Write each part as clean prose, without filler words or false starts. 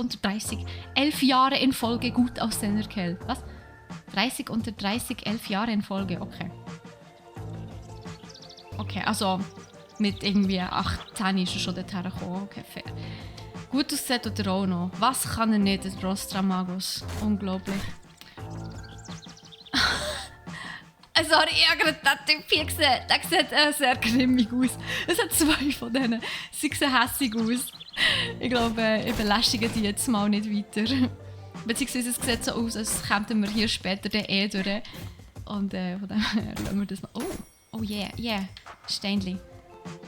unter 30, 11 Jahre in Folge gut aussehender Kerl. Was? 30 unter 30, 11 Jahre in Folge, okay. Okay, also mit irgendwie 18 ist er schon dorthin gekommen, okay, fair. Gut aussieht tut er auch noch. Was kann er nicht, der Nostramagus? Unglaublich. Sorry, ich habe gerade den Typ hier gesehen. Der sieht sehr grimmig aus. Es hat 2 von denen. Sie sehen hässig aus. Ich glaube, ich belästige die jetzt mal nicht weiter. Beziehungsweise es sieht so aus, als kämen wir hier später den durch. Und von dem her lassen wir das mal... Oh yeah. Steinli.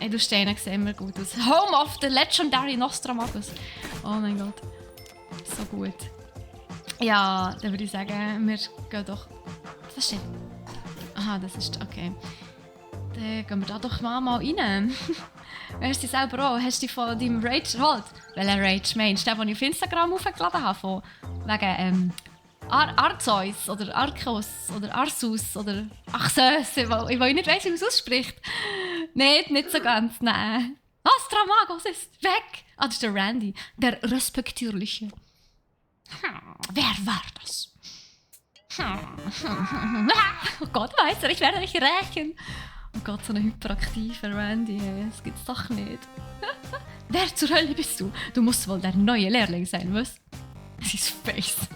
Ey, du Steine sehen immer gut aus. Home of the legendary Nostramagus. Oh mein Gott. So gut. Ja, dann würde ich sagen, wir gehen doch... Was steht? Aha, das ist... Okay. Dann gehen wir da doch mal rein. Weißt du selber auch? Hast du dich von deinem Rage geholt? Welcher Rage meinst du? Den, den ich auf Instagram aufgeladen habe? Von wegen Arceus oder Arceus oder Arceus oder Arceus. Ich nicht weiss, wie man es ausspricht. Nicht so ganz, nein. Nostramagus ist weg! Ah, das ist der Randy. Der Respektierliche. Wer war das? Oh Gott, Meister, ich werde dich rächen. Oh Gott, so ein hyperaktiver Randy, das gibt's doch nicht. Wer zur Hölle bist du? Du musst wohl der neue Lehrling sein, was? Das ist Face.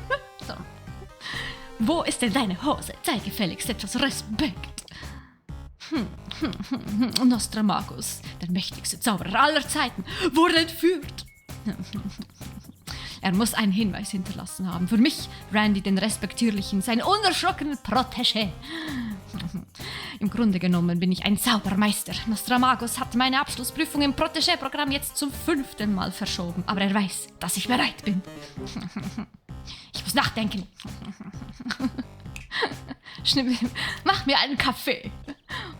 So. Wo ist denn deine Hose? Zeig gefälligst etwas Respekt. Nostramagus, der mächtigste Zauberer aller Zeiten, wurde entführt. Er muss einen Hinweis hinterlassen haben. Für mich, Randy den Respektierlichen, sein unerschrockenen Protégé. Im Grunde genommen bin ich ein Zaubermeister. Nostramagus hat meine Abschlussprüfung im Protégé-Programm jetzt zum 5. Mal verschoben. Aber er weiß, dass ich bereit bin. Ich muss nachdenken. Mach mir einen Kaffee.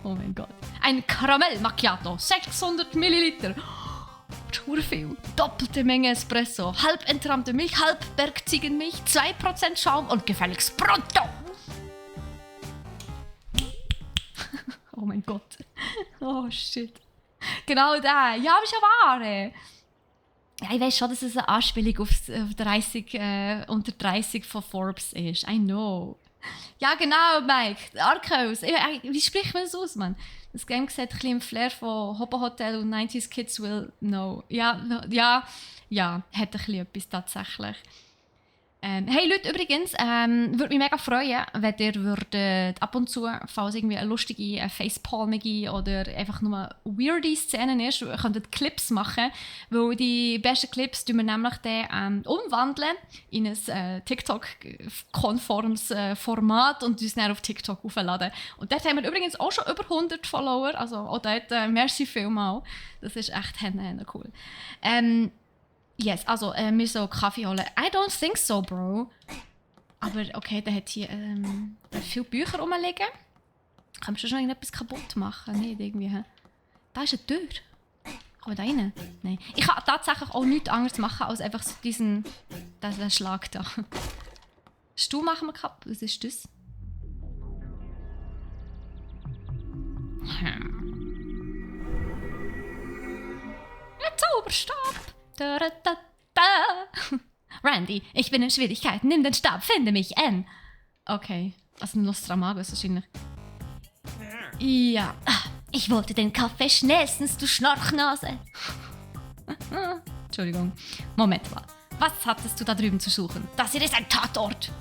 Oh mein Gott. Ein Karamell Macchiato, 600 Milliliter. Viel. Doppelte Menge Espresso, halb entrammte Milch, halb Bergziegenmilch, 2% Schaum und gefälligst pronto. Oh mein Gott. Oh shit. Genau da. Ja, ist ja wahr. Ja, ich weiss schon, dass es eine Anspielung auf 30, unter 30 von Forbes ist. I know. Ja, genau, Mike. Arceus. Wie spricht man das aus, Mann? Das Game sieht ein bisschen im Flair von Hobo Hotel und 90s Kids Will Know. Ja, hat ein bisschen etwas tatsächlich. Hey Leute, übrigens, würde mich mega freuen, wenn ihr würdet ab und zu, falls irgendwie eine lustige, facepalmige oder einfach nur weirde Szenen ist, könntet Clips machen, weil die besten Clips tun wir nämlich dann umwandeln in ein TikTok-konformes Format und uns dann auf TikTok aufladen. Und dort haben wir übrigens auch schon über 100 Follower, also auch dort merci vielmal. Das ist echt cool. Yes, also wir so Kaffee holen. I don't think so, Bro. Aber okay, der hat hier viele Bücher rumliegen. Kannst du schon irgendetwas kaputt machen? Nicht irgendwie. Da ist eine Tür. Kommen wir da rein? Nein. Ich kann tatsächlich auch nichts anderes machen, als einfach so diesen Schlag da. Stuhl machen wir kaputt. Was ist das? Ein Zauberstab. Da, da, da, da. Randy, ich bin in Schwierigkeiten. Nimm den Stab, finde mich, N. Okay, also Nostramagus wahrscheinlich. Ja, ich wollte den Kaffee schnellstens, du Schnorchnase. Entschuldigung. Moment mal. Was hattest du da drüben zu suchen? Das hier ist ein Tatort.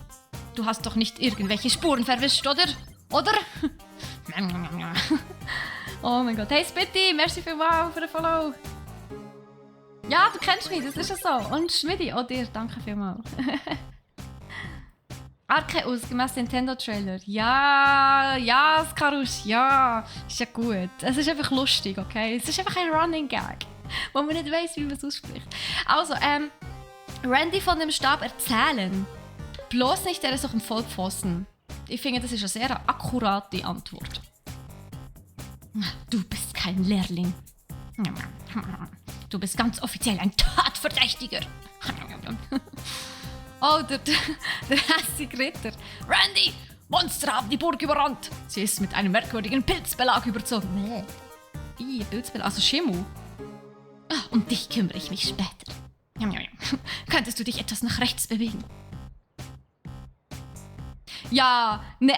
Du hast doch nicht irgendwelche Spuren verwischt, oder? Oder? Oh mein Gott. Hey Spitty, merci vielmals für den Follow. Ja, du kennst mich, das ist ja so. Und Schmidi, auch dir, danke vielmals. Arceus, gemäß Nintendo-Trailer. Ja, Skarusch, ja. Ist ja gut. Es ist einfach lustig, okay? Es ist einfach ein Running Gag, wo man nicht weiss, wie man es ausspricht. Also, Randy von dem Stab erzählen. Bloß nicht, der ist auf dem Vollpfosten. Ich finde, das ist eine sehr akkurate Antwort. Du bist kein Lehrling. Du bist ganz offiziell ein Tatverdächtiger. Oh, der hässige Ritter. Randy, Monster haben die Burg überrannt. Sie ist mit einem merkwürdigen Pilzbelag überzogen. Pilzbelag, also Schimmel. Um dich kümmere ich mich später. Könntest du dich etwas nach rechts bewegen? Ja, ne,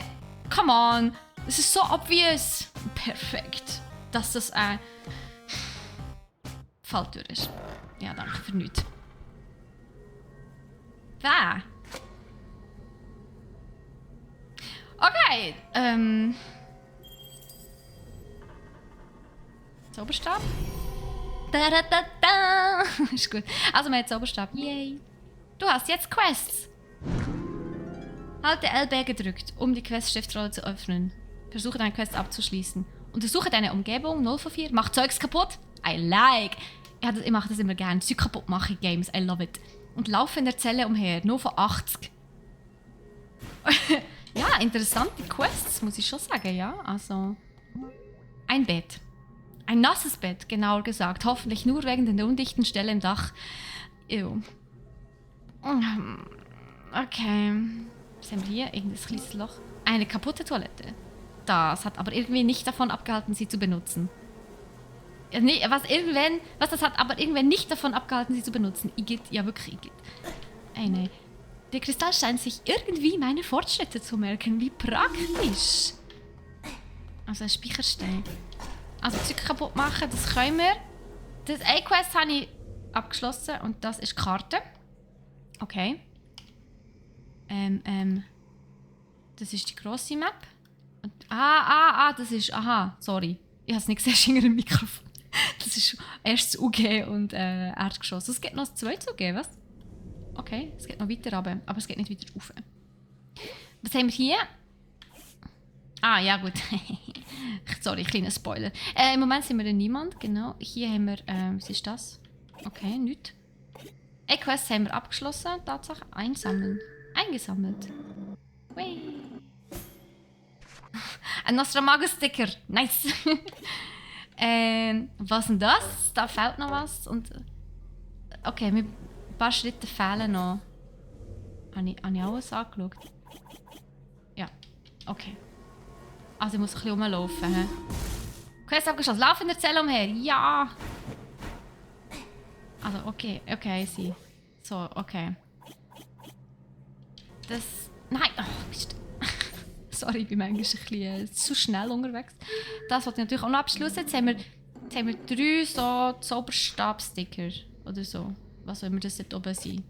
come on. Es ist so obvious. Perfekt. Dass das Falltür ist. Ja, danke für nichts. Da. Okay, Zauberstab. Da, da, da, da. Ist gut. Also, wir haben Zauberstab. Yay. Du hast jetzt Quests. Halte LB gedrückt, um die Quest-Schriftrolle zu öffnen. Versuche deine Quest abzuschließen. Untersuche deine Umgebung, 0 von 4. Mach Zeugs kaputt. I like. Ich mache das immer gerne. Zeug kaputt mache ich Games. I love it. Und laufe in der Zelle umher, 0 von 80. Ja, interessante Quests, muss ich schon sagen, ja. Also, ein Bett. Ein nasses Bett, genauer gesagt. Hoffentlich nur wegen der undichten Stelle im Dach. Ew. Okay. Was haben wir hier? Irgendein kleines Loch. Eine kaputte Toilette. Das hat aber irgendwie nicht davon abgehalten, sie zu benutzen. Ja, nee, das hat aber irgendwann nicht davon abgehalten, sie zu benutzen. Igitt, ja wirklich Igitt. Ey, nee. Der Kristall scheint sich irgendwie meine Fortschritte zu merken. Wie praktisch. Also ein Speicherstein. Also Zeug kaputt machen, das können wir. Das A-Quest habe ich abgeschlossen und das ist die Karte. Okay. Das ist die grosse Map. Und, das ist... Aha, sorry. Ich habe es nicht gesehen, hinter dem Mikrofon. Das ist erst das UG und Erdgeschoss. Es gibt noch das zweite UG, was? Okay, es geht noch weiter runter, aber es geht nicht weiter rauf. Was haben wir hier? Ah, ja gut. Sorry, kleiner Spoiler. Im Moment sind wir in niemand, genau. Hier haben wir... was ist das? Okay, nichts. A-Quests haben wir abgeschlossen. Tatsache, einsammeln. Eingesammelt. Whee. Ein Nostramagus-Sticker. Nice. Was ist denn das? Da fehlt noch was. Und, okay, ein paar Schritte fehlen noch. Habe ich alles angeschaut? Ja, okay. Also ich muss ein bisschen rumlaufen. He? Quest abgeschlossen. Lauf in der Zelle umher. Ja! Also, okay, sie. So, okay. Das... Nein! Oh, Mist. Sorry, ich bin manchmal ein bisschen zu schnell unterwegs. Das wollte ich natürlich auch noch abschließen. Jetzt haben wir 3 so Zauberstab-Sticker. Oder so. Was soll immer das dort oben sein?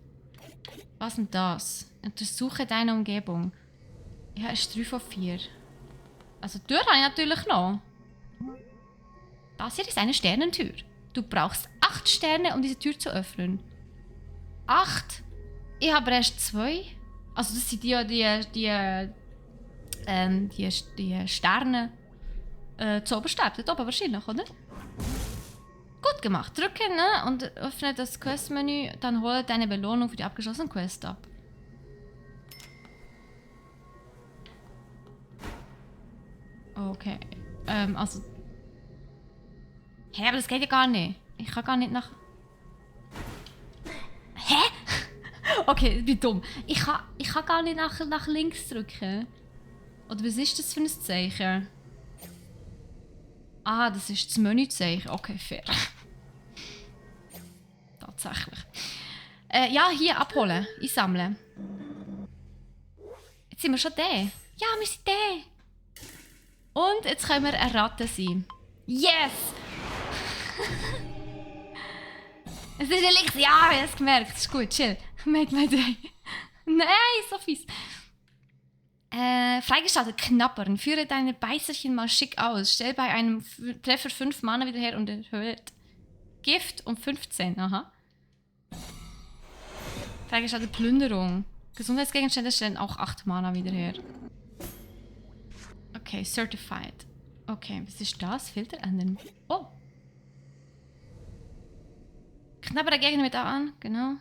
Was ist denn das? Untersuche deine Umgebung. Ja, ist 3 von 4. Also die Tür habe ich natürlich noch. Das hier ist eine Sternentür. Du brauchst 8 Sterne, um diese Tür zu öffnen. 8? Ich habe erst 2. Also das sind die Sterne Zauberstäbe dort oben wahrscheinlich, oder? Gut gemacht. Drücke und öffne das Questmenü, dann hole deine Belohnung für die abgeschlossene Quest ab. Okay. Also... Hä, aber das geht ja gar nicht. Ich kann gar nicht nach... Hä? Okay, ich bin dumm. Ich kann gar nicht nach links drücken. Oder was ist das für ein Zeichen? Ah, das ist das Menüzeichen. Okay, fair. Tatsächlich. Ja, hier abholen. Einsammeln. Jetzt sind wir schon da. Ja, wir sind da. Und jetzt können wir eine Ratte sein. Yes! Es ist ein Licht. Ja, ich habe es gemerkt. Es ist gut, chill. Made my day. Nein, so fies. Freigeschaltet, knabbern. Führe deine Beißerchen mal schick aus. Stell bei einem Treffer 5 Mana wieder her und erhöht Gift um 15. Aha. Freigeschaltet, Plünderung. Gesundheitsgegenstände stellen auch 8 Mana wieder her. Okay, Certified. Okay, was ist das? Filter ändern. Oh. Knabbere Gegner mit A an, genau.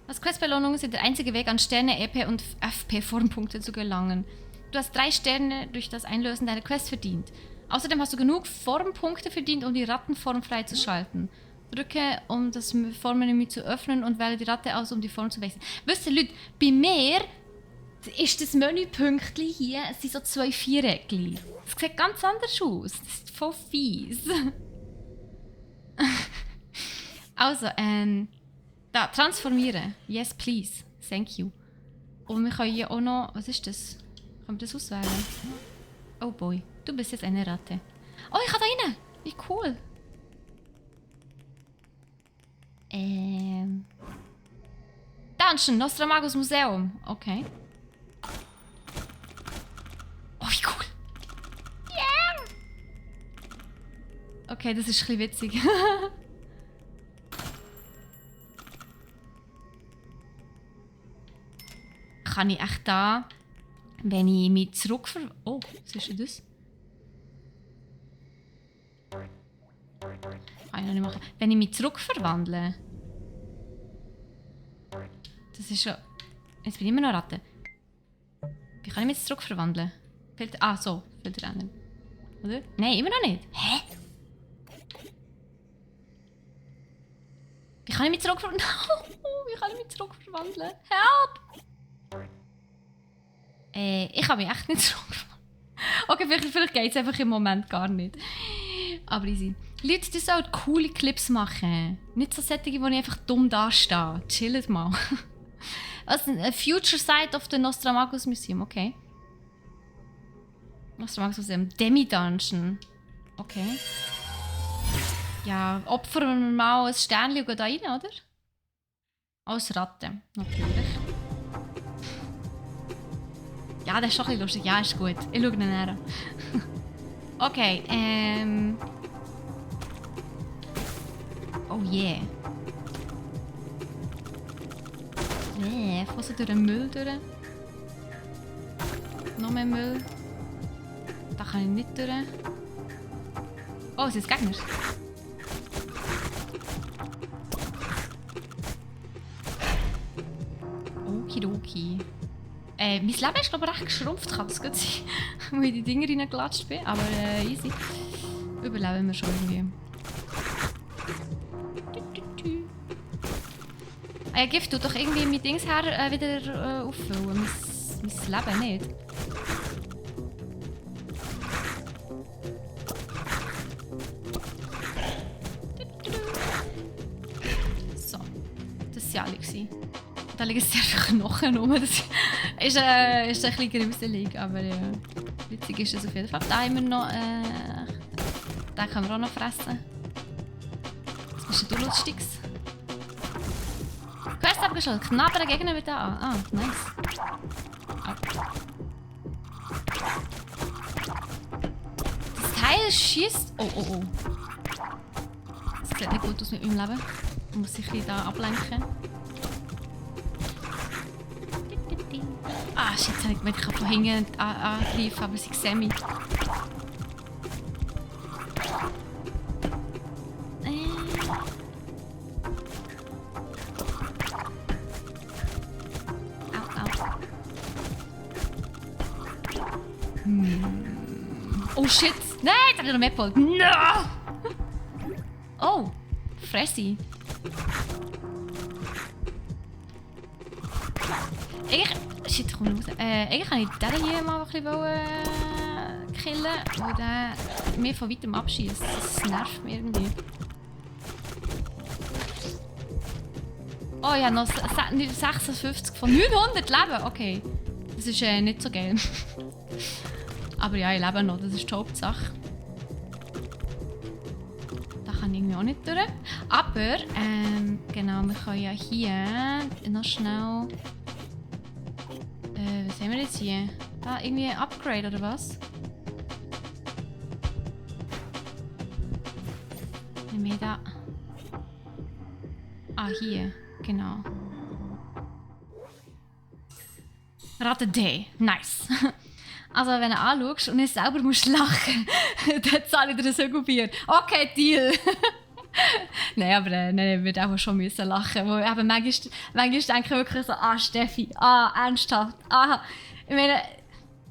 Als Questbelohnungen sind der einzige Weg, an Sterne, EP und FP-Formpunkte zu gelangen. Du hast 3 Sterne durch das Einlösen deiner Quest verdient. Außerdem hast du genug Formpunkte verdient, um die Rattenform freizuschalten. Drücke, um das Formmenü zu öffnen und wähle die Ratte aus, um die Form zu wechseln. Wisst ihr, Leute, bei mir ist das Menüpünktchen hier, es sind so 2 Viereckchen. Es sieht ganz anders aus. Das ist voll fies. Also, da, transformieren. Yes, please. Thank you. Und wir können hier auch noch... Was ist das? Können wir das auswählen? Oh boy, du bist jetzt eine Ratte. Oh, ich kann da rein! Wie cool! Dungeon, Nostramagus Museum. Okay. Oh, wie cool! Yeah! Okay, das ist ein bisschen witzig. Kann ich echt da, wenn ich mich Oh, was ist denn das? Kann ich noch nicht machen. Wenn ich mich zurückverwandle. Das ist schon... Jetzt bin ich immer noch Ratte. Wie kann ich mich jetzt zurückverwandeln? So, Filter ändern. Oder? Nein, immer noch nicht. Hä? Wie kann ich mich zurückverwandeln? Wie kann ich mich zurückverwandeln? Help! Ich kann mich echt nicht zurückverwandeln. Okay, vielleicht geht es einfach im Moment gar nicht. Aber easy. Leute, die sollen coole Clips machen. Nicht so solche, wo ich einfach dumm dastehe. Chillt mal. Was ist ein Future Site of the Nostramagus Museum? Okay. Nostramagus Museum. Demi-Dungeon. Okay. Ja, opfern wir mal ein Sternchen und gehen da rein, oder? Als Ratte, natürlich. Ja, das ist schon ein bisschen lustig. Ja, ist gut. Ich schaue ihn näher an. Okay, Oh yeah. Nee, fass durch den Müll durch. Noch mehr Müll. Da kann ich nicht durch. Oh, es sind Gegner. Okidoki. Mein Leben ist glaube ich recht geschrumpft, kann das gut sein, wo ich in die Dinger reingelatscht bin, aber easy. Überleben wir schon irgendwie. Gift tut doch irgendwie mein Dings her wieder auffüllen, mein Leben nicht. So, das waren alle. Da liegen sehr viele Knochen rum. Das ist ein bisschen gruselig, aber witzig ist es auf jeden Fall. Da haben wir noch... den können wir auch noch fressen. Das ist ein lustiges. Quest abgeschlossen. Knabbere Gegner wieder an. Ah, nice. Das Teil schießt... Oh. Das sieht nicht gut aus mit meinem Leben. Ich muss sich hier ablenken. Ah, shit, ich kann von hinten angreifen, aber sie sehen mich. Oh shit! Nein, jetzt habe ich noch mehr geholt. No! Oh, Fressi. Shit, komm raus. Eigentlich kann ich den hier mal ein bisschen killen, weil der mir von weitem abschießt. Das nervt mich irgendwie. Oh ja, noch 56 von 900 Leben. Okay, das ist nicht so geil. Aber ja, ich lebe noch, das ist die Hauptsache. Da kann ich irgendwie auch nicht durch. Aber, genau, wir können ja hier noch schnell... was haben wir jetzt hier? Da irgendwie ein Upgrade oder was? Nehmen wir da. Ah, hier, genau. Ratte D. Nice. Also, wenn du anschaust und nicht selber musst lachen, dann zahle ich dir so gut Bier. Okay, Deal. Nein, aber ich würde auch schon müssen lachen. Weil eben manchmal denke ich wirklich so, Steffi, ernsthaft. Ich meine,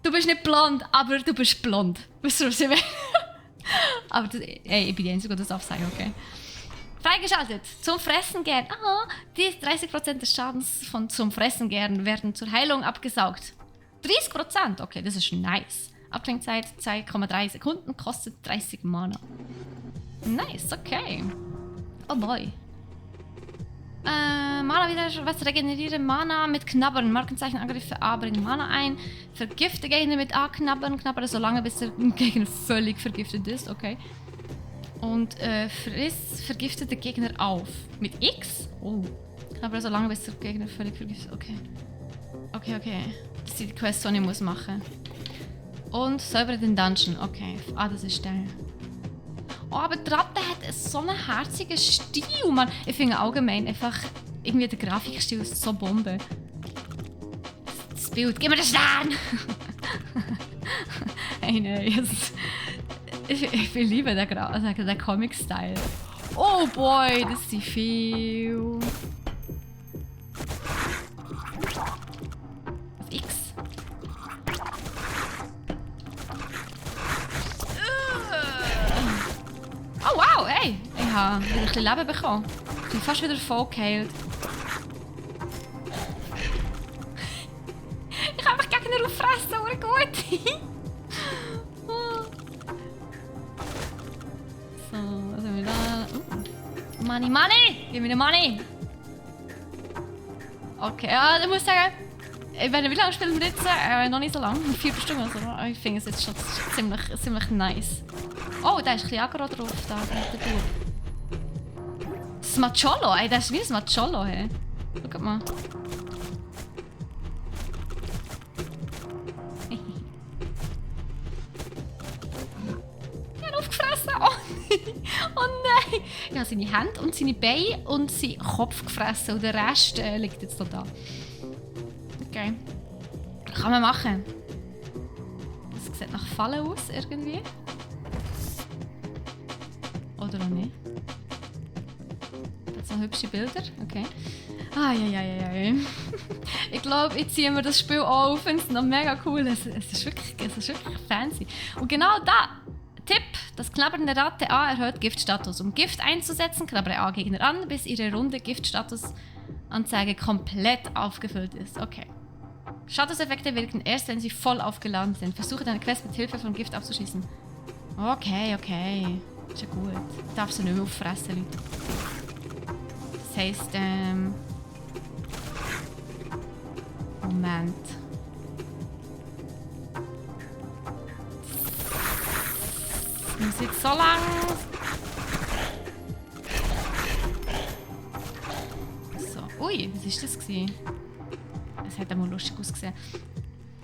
du bist nicht blond, aber du bist blond. Weißt du, was ich meine? Aber das, ich bin die Einzige, die das aufsagen, okay. Freigeschaltet. Zum Fressen gern. Die 30% des Schadens von zum Fressen gern werden zur Heilung abgesaugt. 30%, okay, das ist nice. Abklingzeit 2,3 Sekunden, kostet 30 Mana. Nice, okay. Oh boy. Mana wieder was regenerieren Mana mit Knabbern. Markenzeichen-Angriffe A bringen Mana ein. Vergifte Gegner mit A knabbern. Knabbere so lange, bis der Gegner völlig vergiftet ist. Okay. Und friss vergiftete Gegner auf. Mit X? Oh. Knabbere so lange, bis der Gegner völlig vergiftet ist. Okay. Okay. Das ist die Quest, die ich muss machen. Und säubere den Dungeon. Okay. Ah, das ist der. Oh, aber die Ratte hat so einen herzigen Stil, Mann. Ich finde allgemein einfach, irgendwie der Grafikstil ist so Bombe. Das Bild, gib mir den Stern! Hey, nein, ich liebe den Comic-Style. Oh boy, das ist viel. Auf X. Oh wow, hey! Ich habe wieder ein bisschen Leben bekommen. Ich bin fast wieder voll geheilt. Ich kann einfach Gegner auffressen, aber gut. So, was haben wir da? Money! Gib mir den Money! Okay, ja, ich muss sagen, wie lange spielen wir jetzt? Noch nicht so lange, 4 Stunden oder so. Ich finde es jetzt schon ziemlich nice. Oh, da ist ein bisschen Aggro drauf, da, der Bub. Das Macholo, ey, das ist wie ein Macholo, hey. Schau mal. Er hat aufgefressen! Oh, oh nein! Ich habe seine Hände und seine Beine und seinen Kopf gefressen und der Rest liegt jetzt da. Okay. Kann man machen. Das sieht nach Fallen aus, irgendwie. Oder auch nicht. Das sind hübsche Bilder. Okay. Ai. Ich glaube, ich ziehe mir das Spiel auch auf. Es ist noch mega cool. Es ist wirklich fancy. Und genau da, Tipp: Das Knabbern der Ratte A erhöht Giftstatus. Um Gift einzusetzen, knabbere A Gegner an, bis ihre runde Giftstatusanzeige komplett aufgefüllt ist. Okay. Statuseffekte wirken erst, wenn sie voll aufgeladen sind. Versuche deine Quest mit Hilfe von Gift abzuschießen. Okay. Ist ja gut. Ich darf sie nicht mehr auffressen, Leute. Das heisst, Moment. Das muss jetzt so lang. So. Ui, was war das gewesen? Es hat einmal lustig ausgesehen.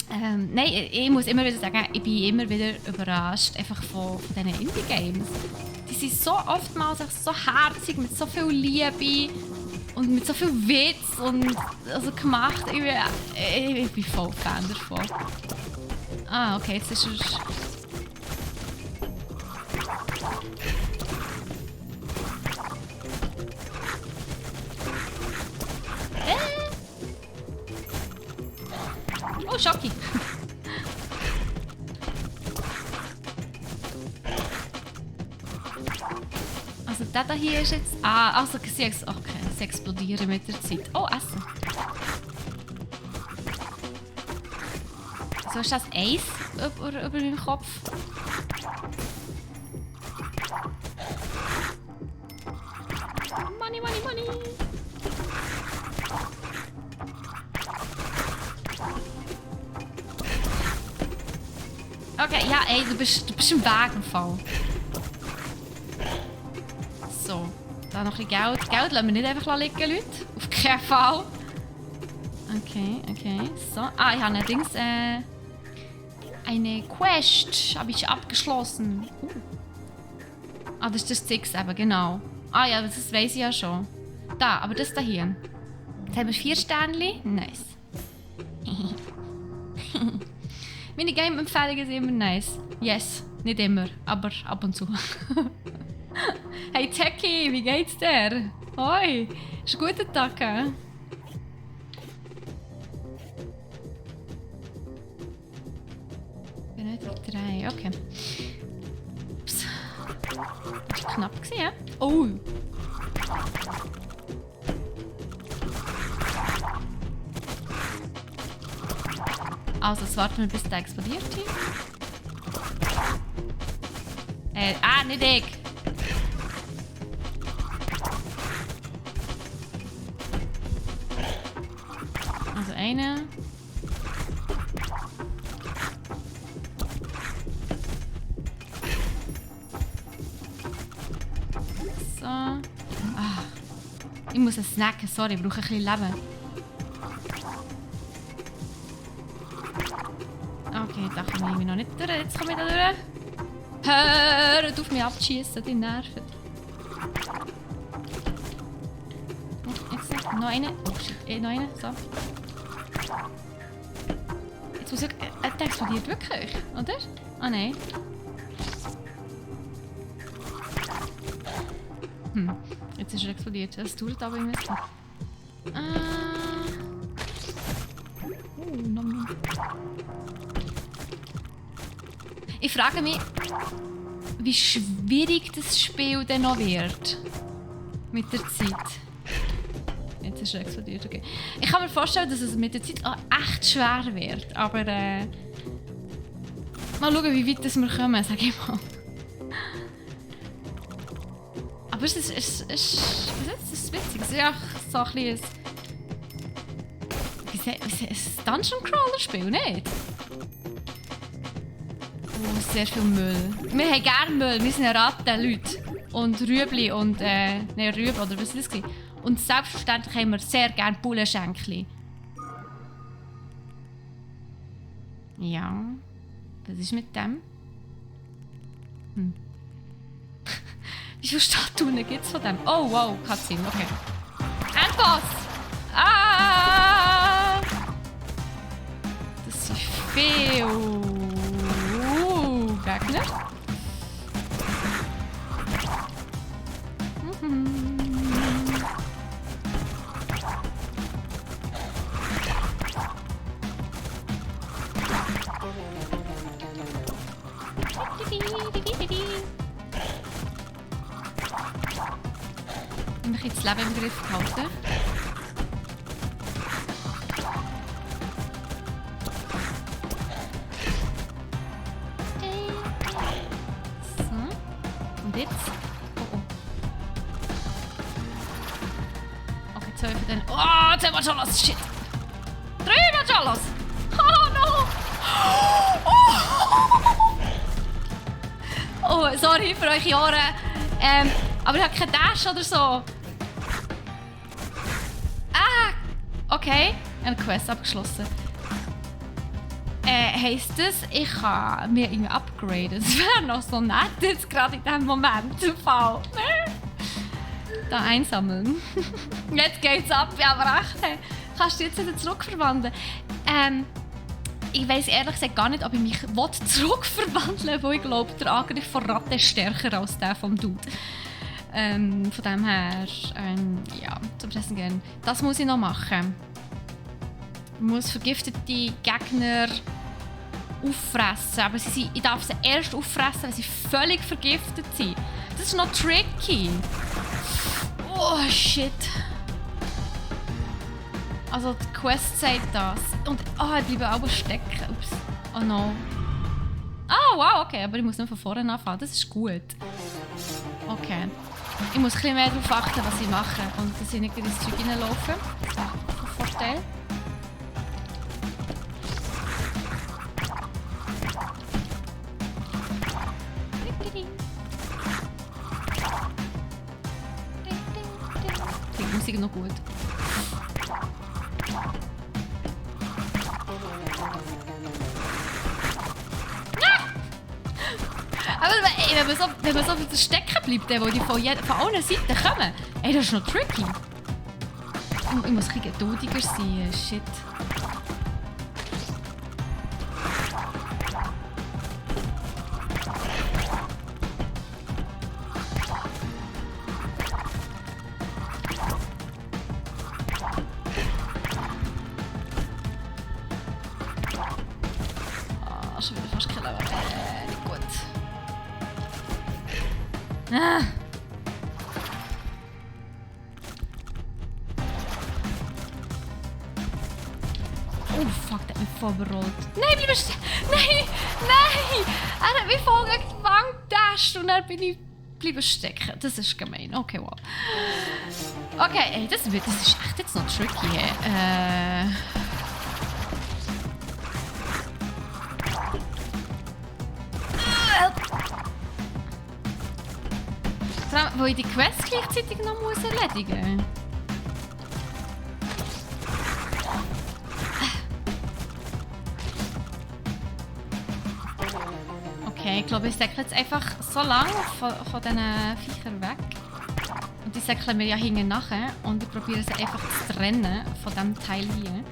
Nein, ich muss immer wieder sagen, ich bin immer wieder überrascht einfach von diesen Indie-Games. Die sind so oftmals so herzig, mit so viel Liebe und mit so viel Witz und also gemacht. Ich bin voll Fan davon. Ah, okay, jetzt ist er... Oh, Schocki! Also der hier ist jetzt... Ah, also sie explodieren mit der Zeit. Oh, Essen! So ist das Eis über meinem Kopf. Money! Okay, ja, ey, du bist im Weg im Fall. So, da noch ein bisschen Geld. Geld lassen wir nicht einfach liegen, Leute. Auf keinen Fall. Okay. So. Ah, ich habe allerdings eine Quest habe ich abgeschlossen. Ah, das ist das Six eben, genau. Ah ja, das weiss ich ja schon. Da, aber das da hier. Jetzt haben wir 4 Sternchen. Nice. Meine Game-Empfehlungen sind immer nice. Yes, nicht immer, aber ab und zu. Hey Techie, wie geht's dir? Hoi, ist ein guter Tag, eh? Benötigt 3, okay. Ups. Das war knapp, ja? Oh! Also, jetzt warten wir, bis der explodiert hier. Nicht ich. Also eine. So. Ah. Ich muss es snacken, sorry, ich brauche ein bisschen Leben. Okay, da komme ich noch nicht durch. Jetzt komme ich da durch. Hört auf mich abzuschießen, die nerven. Jetzt noch eine. Oh shit, noch eine. So. Jetzt muss ich... der explodiert wirklich, oder? Ah nein. Jetzt ist er explodiert. Das dauert aber immer so. Nom. Ich frage mich, wie schwierig das Spiel denn noch wird. Mit der Zeit. Jetzt ist er explodiert, okay. Ich kann mir vorstellen, dass es mit der Zeit auch echt schwer wird. Aber mal schauen, wie weit wir kommen, sag ich mal. Aber es ist witzig. Es ist ja so ein bisschen ein Dungeon-Crawler-Spiel, nicht? Oh, sehr viel Müll. Wir haben gerne Müll. Wir sind Ratten, Leute. Und Rüebli und... Nein, Rüebli, oder was war das? Und selbstverständlich haben wir sehr gerne Bullenschenkli. Ja. Was ist mit dem? Wie viele Statuen gibt es von dem? Oh, wow, Cutscene, okay. Endboss! Ah! Das sind viele Gegner. Ich muss das Leben im Griff halten. So. Und jetzt? Oh. Okay, 2 von denen. Oh, 10 Machalos! Shit! 3 Machalos! Oh no! Oh, sorry für eure Ohren. Aber ich habe keinen Dash oder so. Okay, eine Quest abgeschlossen. Heisst das, ich kann mir irgendwie upgraden? Das wäre noch so nett jetzt gerade in diesem Moment. Fall. Da einsammeln. Jetzt geht's ab, ja, aber echt. Hey. Kannst du jetzt wieder zurückverwandeln? Ich weiss ehrlich gesagt gar nicht, ob ich mich zurückverwandeln will, weil ich glaube, der Angriff von Ratte ist stärker als der vom Dude. Von dem her, ja, zum Essen gehen. Das muss ich noch machen. Ich muss vergiftete Gegner auffressen. Aber ich darf sie erst auffressen, wenn sie völlig vergiftet sind. Das ist noch tricky. Oh, shit. Also, die Quest sagt das. Und, die bleiben auch stecken. Ups. Oh no. Oh, wow, okay. Aber ich muss nicht von vorne anfangen. Das ist gut. Okay. Ich muss ein bisschen mehr darauf achten, was ich mache. Und dass ich nicht ins Zeug reinlaufe. Das wäre ein Vorteil. Die Musik noch gut. Wenn man so wieder stecken bleibt, wo die von allen Seiten kommen, das ist noch tricky. Ich muss ein bisschen geduldiger sein, shit. Schon wieder fast killen, aber nicht gut. Oh Oh fuck, der hat mich voll überrollt. Nein, bleib stehen! Nein! Nein! Er hat mich voll gegen die Wand gedasht und dann bin ich bleiben stecken. Das ist gemein. Okay, wow. Okay, ey, das ist echt jetzt noch tricky. Vor allem, wo ich die Quest gleichzeitig noch muss erledigen muss. Okay, ich glaube, ich säckle jetzt einfach so lange von diesen Viechern weg. Und die säckeln mir ja hinten nachher. Und ich probiere sie einfach zu trennen von diesem Teil hier.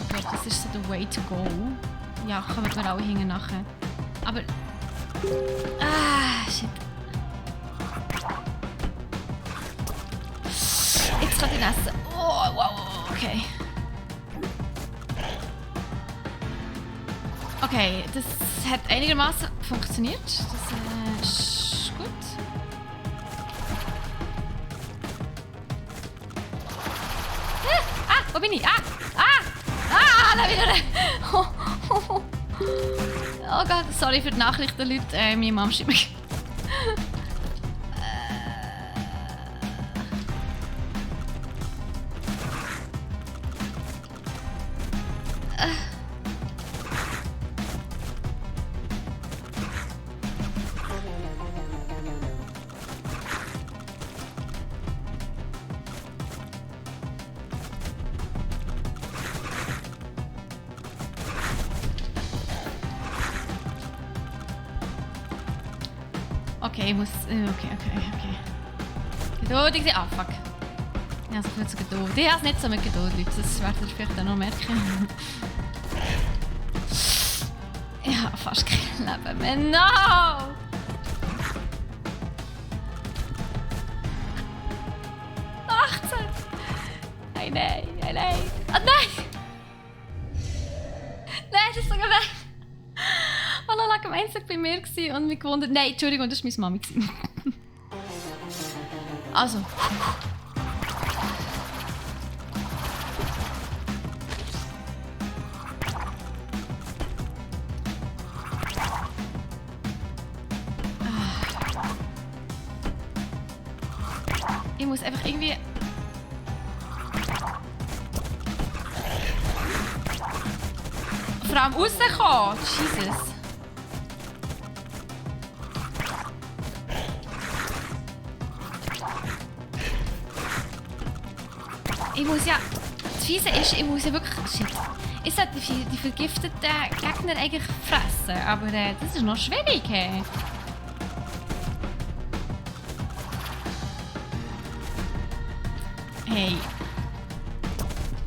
Ich glaube, das ist so der way to go. Ja, kommen wir alle hinten nachher. Aber... Ah, shit. Jetzt kann ich ihn essen. Oh, wow, okay. Okay, das hat einigermaßen funktioniert. Das ist gut. Wo bin ich? Da wieder. Oh Gott, sorry für die Nachrichten, Leute. Meine Mom schreibt mich. Okay, ich muss... Okay. Geduldig sein. Ah, fuck. Ich habe es nicht so geduldig. Ich habe es nicht so mit Geduld, Leute. Das werdet ihr vielleicht auch noch merken. Ich habe fast kein Leben mehr. No! Nein. Oh nein! Nein, das ist so gemein. Oh, Lola gemeinsam bei mir und mich gewundert. Nein, Entschuldigung, das war meine Mami. Also. Ich muss einfach irgendwie... Vor allem rauskommen! Jesus! Ich muss ja... Das Fiese ist, ich muss ja wirklich... Shit. Ich sollte die vergifteten Gegner eigentlich fressen, aber das ist noch schwierig. Hey.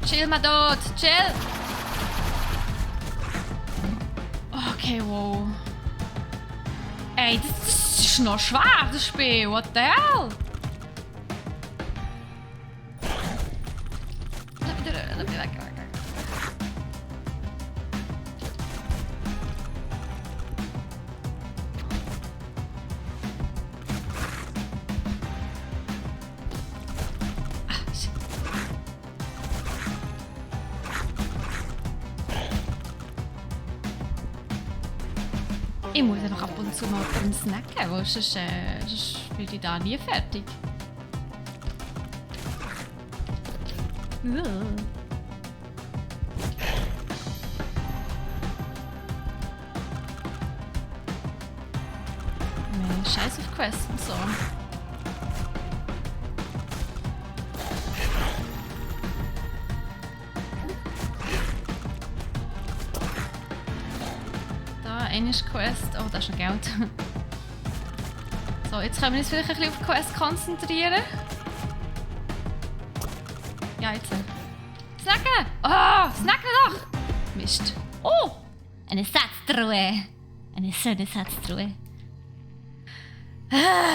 Chill mal dort, chill! Okay, wow. Ey, das ist noch schwer, das Spiel. What the hell? Lass mich weg. Shit. Ich muss ja noch ab und zu mal beim Snacken, weil sonst bin ich da nie fertig. Scheiß auf Quests und so. Da, eine ist Quest. Oh, da ist noch Geld. So, jetzt können wir uns vielleicht ein bisschen auf die Quest konzentrieren. Ja, jetzt. Snacken! Oh, snacken doch! Mist. Oh! Eine Satztruhe. Eine schöne Satztruhe.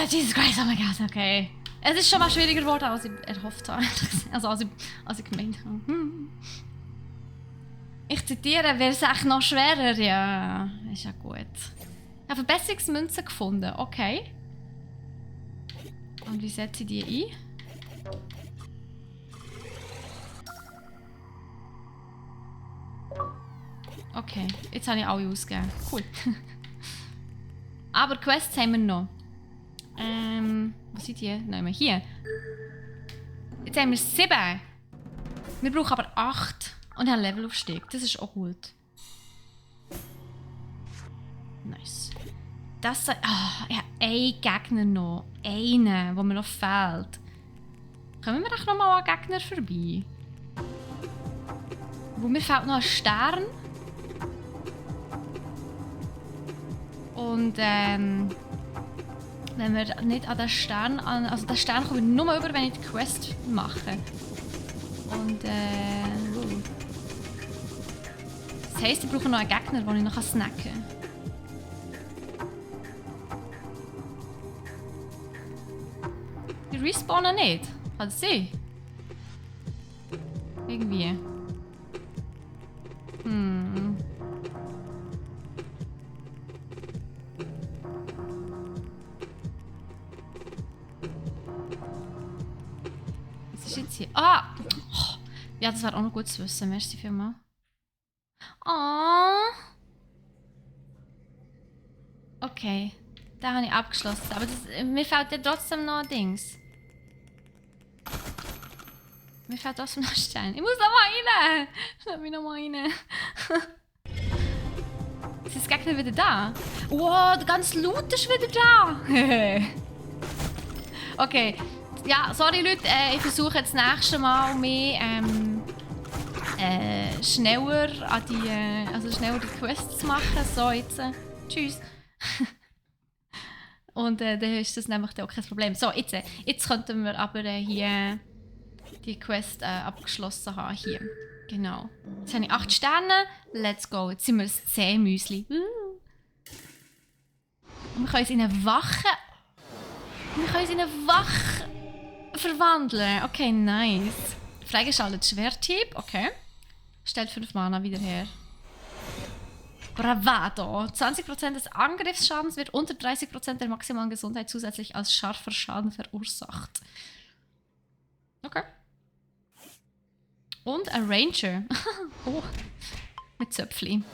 Jesus Christ, oh mein Gott, okay. Es ist schon mal schwieriger geworden, als ich erhofft habe. Also als ich gemeint habe. Ich zitiere, wäre es echt noch schwerer? Ja, ist ja gut. Ich habe Verbesserungsmünzen gefunden, okay. Und wie setze ich die ein? Okay, jetzt habe ich alle ausgegeben. Cool. Aber Quests haben wir noch. Wo sind die? Nein, hier. Jetzt haben wir 7. Wir brauchen aber 8. Und haben Levelaufstieg. Das ist auch gut. Nice. Das ich habe einen Gegner noch. Einen, der mir noch fehlt. Kommen wir doch noch mal an Gegner vorbei? Wo mir fehlt noch ein Stern. Und wenn wir nicht an den Stern also den Stern komme ich nur über, wenn ich die Quest mache. Und das heisst, ich brauche noch einen Gegner, den ich noch snacken kann. Die respawnen nicht. Kann das sein? Irgendwie. Was ist jetzt hier? Ah! Oh. Ja, das wäre auch noch gut zu wissen. Merci vielmals. Oh. Okay. Da habe ich abgeschlossen. Aber mir fehlt ja trotzdem noch Dings. Mir fehlt trotzdem noch ein Stein. Ich muss noch mal rein! Lass mich noch mal rein. Ist das Gegner wieder da? Wow, der ganze Loot ist wieder da! Okay. Ja, sorry Leute, ich versuche jetzt das nächste Mal mehr schneller an schneller die Quests zu machen. So, jetzt. Tschüss. Und dann ist das nämlich auch kein Problem. So, jetzt könnten wir aber hier die Quest abgeschlossen haben. Hier. Genau. Jetzt habe ich 8 Sterne. Let's go. Jetzt sind wir das 10 Müsli. Und wir können uns in eine Wache. Wir können uns in eine Wache verwandeln. Okay, nice. Freigeschaltet Schwerthieb. Okay. Stellt 5 Mana wieder her. Bravado. 20% des Angriffsschadens wird unter 30% der maximalen Gesundheit zusätzlich als scharfer Schaden verursacht. Okay. Und ein Ranger. Oh. Mit Zöpfli.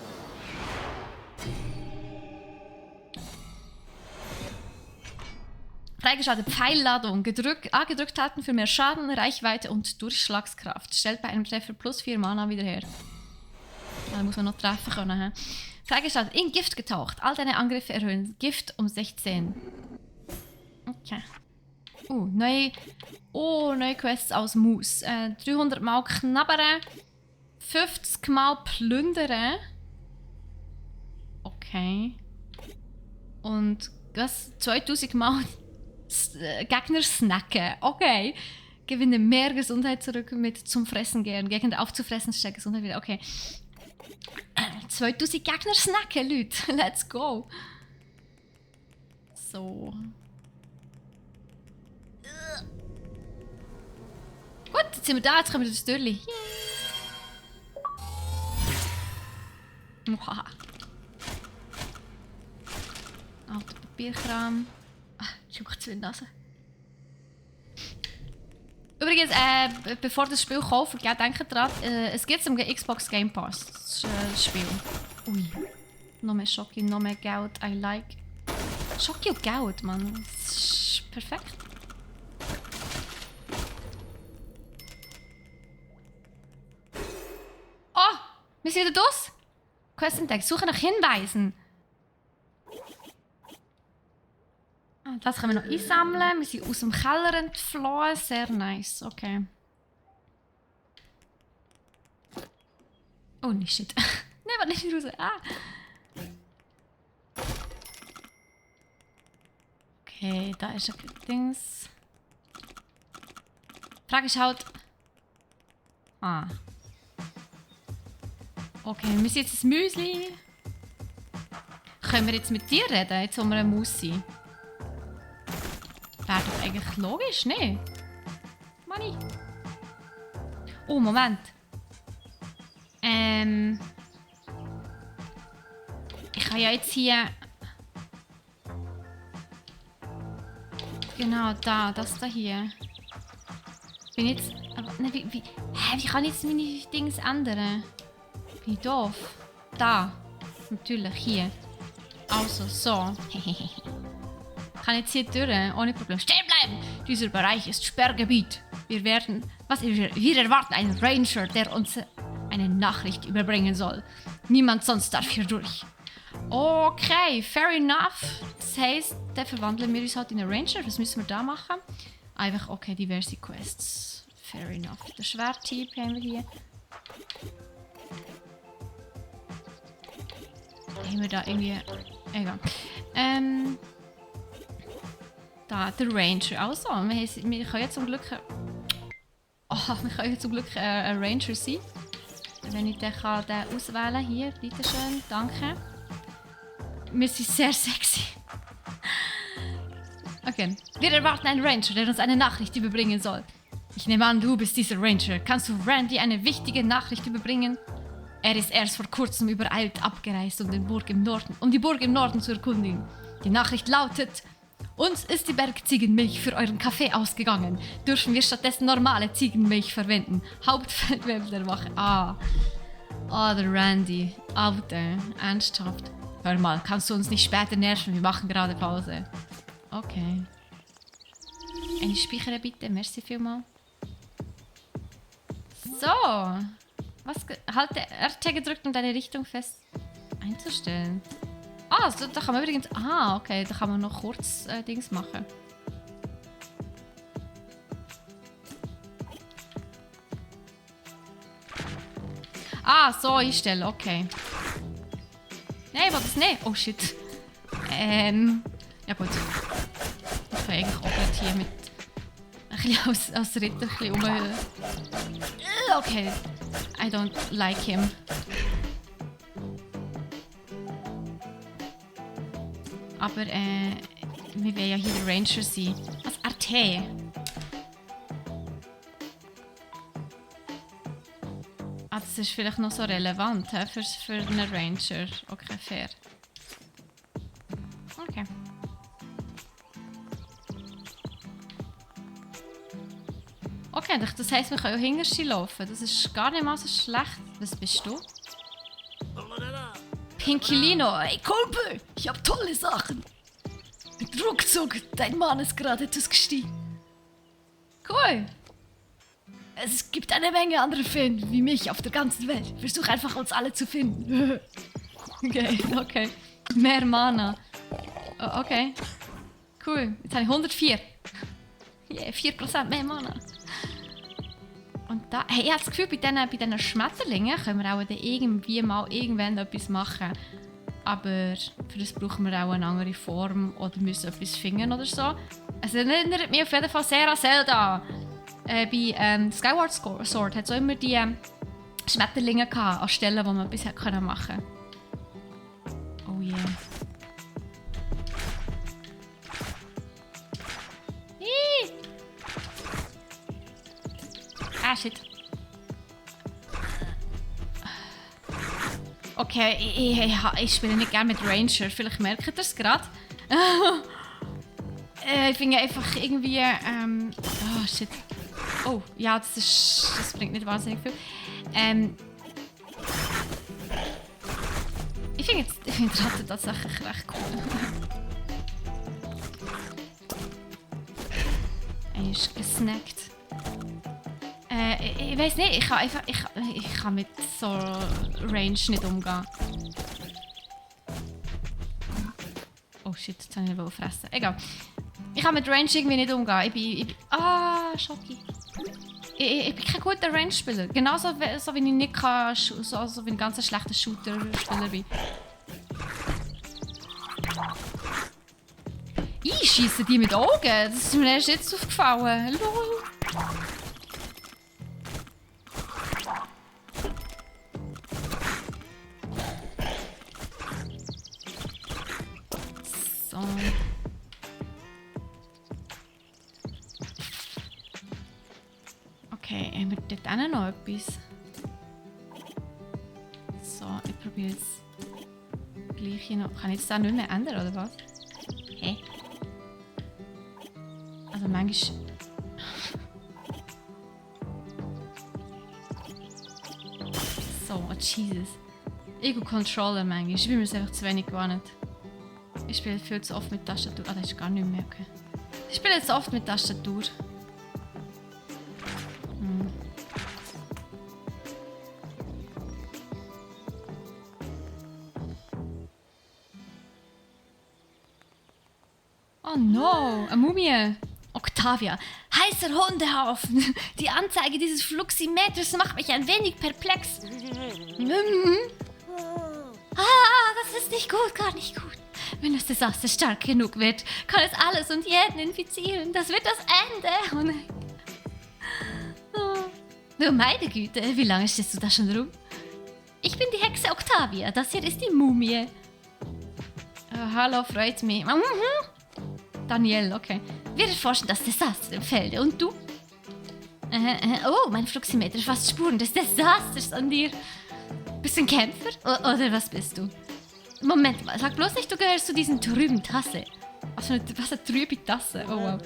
Freigeschaltet Pfeilladung. Gedrückt halten für mehr Schaden, Reichweite und Durchschlagskraft. Stellt bei einem Treffer plus 4 Mana wieder her. Da muss man noch treffen können. He? Freigeschaltet in Gift getaucht. All deine Angriffe erhöhen. Gift um 16. Okay. Neue Quests aus Moose. 300 Mal knabbern. 50 Mal plündern. Okay. Und was? 2000 Mal Gegner snacken. Okay. Gewinne mehr Gesundheit zurück mit zum Fressen gehen. Gegner aufzufressen, stellt Gesundheit wieder. Okay. 2000 Gegner snacken, Leute. Let's go. So. Gut, jetzt sind wir da. Jetzt kommen wir durchs Türli. Wow. Alter Papierkram. Juckt in die Nase. Übrigens, bevor das Spiel kauft, denkt dran, es gibt am Xbox Game Pass, das Spiel. Ui. Noch mehr Schoki, noch mehr Geld, I like. Schoki und Geld, Mann. Das ist perfekt. Oh! Wir sind wieder das? Questentag, suche nach Hinweisen. Das können wir noch einsammeln. Wir sind aus dem Keller entflohen. Sehr nice. Okay. Oh, nicht shit. Nein, warte nicht raus. Ah. Okay, da ist ein Dings. Die Frage ist halt. Ah. Okay, wir sind jetzt das Müsli. Können wir jetzt mit dir reden, jetzt wo wir eine Maus sind? Wäre doch eigentlich logisch, ne? Money. Oh, Moment. Ich kann ja jetzt hier... Genau, das da hier. Bin jetzt... Aber, ne, wie kann ich jetzt meine Dings ändern? Bin ich doof? da. Natürlich, hier. Also, so. Kann jetzt hier durch, ohne Problem. Stehen bleiben! Dieser Bereich ist Sperrgebiet. Wir erwarten einen Ranger, der uns eine Nachricht überbringen soll. Niemand sonst darf hier durch. Okay, fair enough. Das heisst, dann verwandeln wir uns halt in einen Ranger. Was müssen wir da machen? Einfach, okay, diverse Quests. Fair enough. Der Schwerttyp haben wir hier. Haben wir da irgendwie... Egal. Da, der Ranger. Also, wir können jetzt zum Glück... wir können jetzt zum Glück ein Ranger sein. Wenn ich den auswählen kann. Hier, bitteschön. Danke. Wir sind sehr sexy. Okay. Wir erwarten einen Ranger, der uns eine Nachricht überbringen soll. Ich nehme an, du bist dieser Ranger. Kannst du Randy eine wichtige Nachricht überbringen? Er ist erst vor kurzem übereilt abgereist, um die Burg im Norden zu erkundigen. Die Nachricht lautet: Uns ist die Bergziegenmilch für euren Kaffee ausgegangen. Dürfen wir stattdessen normale Ziegenmilch verwenden? Hauptfeldwebel der Wache. Der Randy. Alter, ernsthaft. Hör mal, kannst du uns nicht später nerven? Wir machen gerade Pause. Okay. Eine Speicher bitte, merci vielmals. So. Halte RT gedrückt, um deine Richtung fest einzustellen. Da kann man übrigens... okay, da kann man noch kurz Dings machen. So einstellen, okay. Nein, ich will das nicht. Oh shit. Ja gut. Ich kann eigentlich auch gerade hier mit... Ein bisschen als Ritter ein bisschen umhüllen. Okay. I don't like him. Aber wir wollen ja hier der Ranger sein. Als RT. Das ist vielleicht noch so relevant für einen Ranger. Okay, fair. Okay. Okay, das heisst, wir können auch hinterher laufen. Das ist gar nicht mal so schlecht. Was bist du? Pinkilino, hey Kumpel, ich hab tolle Sachen. Mit Ruckzuck, dein Mann ist gerade etwas gestiegen. Cool. Es gibt eine Menge andere Fans wie mich auf der ganzen Welt. Versuch einfach, uns alle zu finden. Okay. Mehr Mana. Okay. Cool. Jetzt habe ich 104. Yeah, 4% mehr Mana. Und da, hey, ich habe das Gefühl, bei diesen Schmetterlingen können wir auch dann irgendwann etwas machen. Aber für das brauchen wir auch eine andere Form oder müssen etwas finden oder so. Es erinnert mich auf jeden Fall sehr an Zelda. Bei Skyward Sword hat es auch immer die Schmetterlinge gehabt, an Stellen, wo man etwas machen konnte. Oh yeah. Shit. Okay, ich spiele nicht gerne mit Ranger. Vielleicht merkt ihr es gerade. Ich finde einfach irgendwie... shit. Oh, ja, das bringt nicht wahnsinnig viel. Ich finde die Ratte tatsächlich recht cool. Er ist gesnackt. Ich weiß nicht, ich kann mit so Range nicht umgehen. Oh shit, jetzt habe ich ihn fressen. Egal. Ich kann mit Range irgendwie nicht umgehen. Ich bin Schocki. Ich bin kein guter Range-Spieler. Genauso wie ich nicht kann, so wie ein ganz schlechter Shooter-Spieler bin. Ich schieße die mit Augen. Das ist mir erst jetzt aufgefallen. Lol. So. Okay, haben wir dort auch noch etwas? So, ich probiere jetzt gleich hier noch. Kann ich jetzt da nicht mehr ändern, oder was? Hä? Also manchmal... So, oh Jesus. Ego-Controller manchmal. Ich bin mir das einfach zu wenig gewohnt. Ich spiele viel zu oft mit Tastatur. Ah, das ist gar nicht mehr, okay. Ich spiele jetzt oft mit Tastatur. Oh no, eine Mumie. Octavia, heißer Hundehaufen. Die Anzeige dieses Fluximeters macht mich ein wenig perplex. Das ist nicht gut, gar nicht gut. Wenn das Desaster stark genug wird, kann es alles und jeden infizieren. Das wird das Ende. Oh nein. Oh, meine Güte, wie lange stehst du da schon rum? Ich bin die Hexe Octavia. Das hier ist die Mumie. Hallo, freut mich. Daniel, okay. Wir erforschen das Desaster im Felde. Und du? Oh, mein Fluximeter fasst Spuren des Desasters an dir. Bist du ein Kämpfer? Oder was bist du? Moment mal, sag bloß nicht, du gehörst zu diesen trüben Tasse. Was eine trübe Tasse? Oh wow.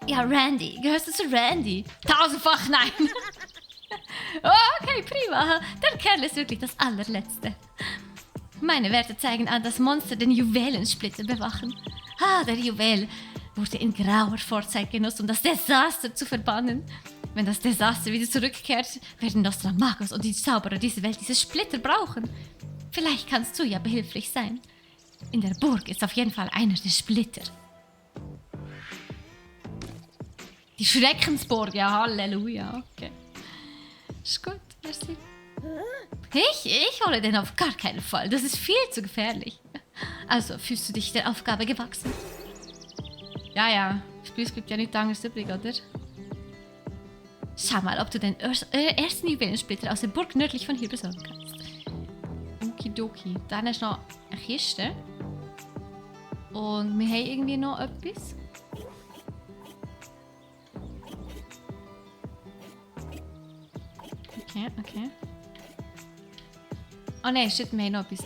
Ja, Randy. Gehörst du zu Randy? 1000-fach nein. Okay, prima. Der Kerl ist wirklich das allerletzte. Meine Werte zeigen an, dass Monster den Juwelensplitter bewachen. Der Juwel wurde in grauer Vorzeit genutzt, um das Desaster zu verbannen. Wenn das Desaster wieder zurückkehrt, werden Nostramagus und die Zauberer dieser Welt diese Splitter brauchen. Vielleicht kannst du ja behilflich sein. In der Burg ist auf jeden Fall einer der Splitter. Die Schreckensburg, ja, Halleluja. Okay. Ist gut, merci. Ich hole den auf gar keinen Fall. Das ist viel zu gefährlich. Also, fühlst du dich der Aufgabe gewachsen? Ja. Es bleibt ja nicht anderes übrig, oder? Schau mal, ob du den ersten Juwelensplitter aus der Burg nördlich von hier besorgen kannst. Okidoki. Dann ist noch eine Kiste. Und wir haben irgendwie noch etwas. Okay. Oh nein, steht mir noch etwas.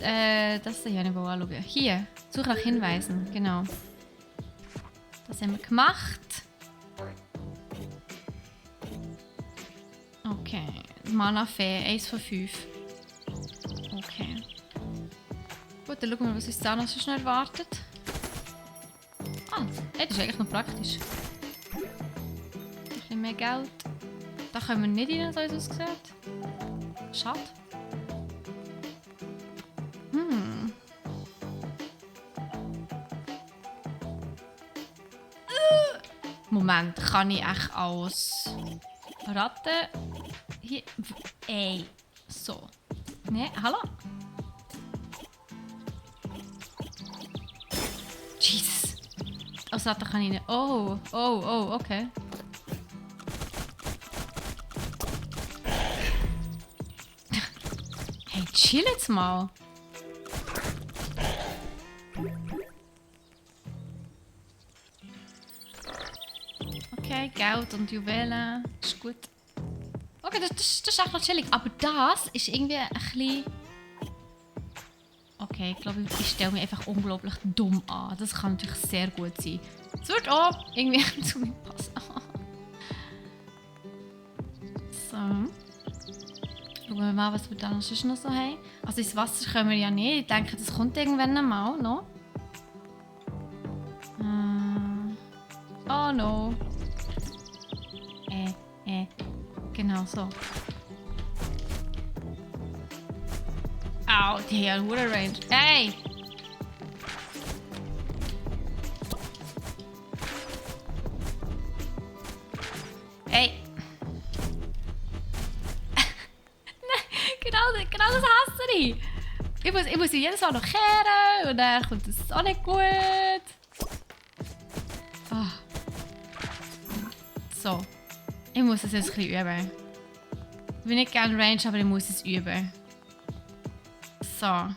Das hier nicht anschauen. Hier, Suche nach Hinweisen, genau. Das haben wir gemacht. Okay, Mana-Fee, 1 von 5. Okay. Gut, dann schauen wir mal, was uns da noch so schnell erwartet. Das ist eigentlich noch praktisch. Ein bisschen mehr Geld. Da können wir nicht rein, so wie es aussieht. Schade. Moment, kann ich echt als Ratte hier... Ey, so. Ne, hallo? Jesus. Als Ratte kann ich nicht... Oh, okay. Hey, chill jetzt mal. Okay, Geld und Juwelen. Ist gut. Okay, das ist echt noch chillig. Aber das ist irgendwie ein bisschen... Okay, ich glaube, ich stelle mich einfach unglaublich dumm an. Das kann natürlich sehr gut sein. Es wird auch irgendwie zu mir passen. So. Schauen wir mal, was wir da noch so haben. Also ins Wasser können wir ja nicht. Ich denke, das kommt irgendwann mal noch. Oh no. Genau so. Au, die haben eine hohe Range. Hey! Hey! Nein, genau das hasse ich. Ich muss jedes Mal noch kehren und dann kommt das auch nicht gut. So. Ich muss es jetzt ein bisschen üben. Ich will nicht gerne Range, aber ich muss es üben. So.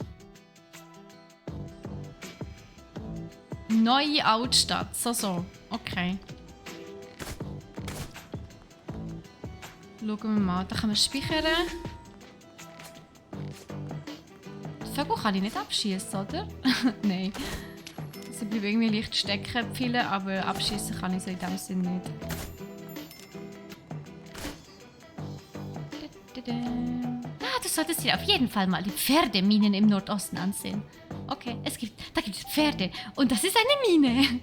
Neue Altstadt. So. Okay. Schauen wir mal. Da kann man speichern. Die Vögel kann ich nicht abschießen, oder? Nein. Sie bleiben irgendwie leicht stecken, viele, aber abschießen kann ich so in dem Sinne nicht. Das solltest dir auf jeden Fall mal die Pferdeminen im Nordosten ansehen. Okay, da gibt es Pferde. Und das ist eine Mine.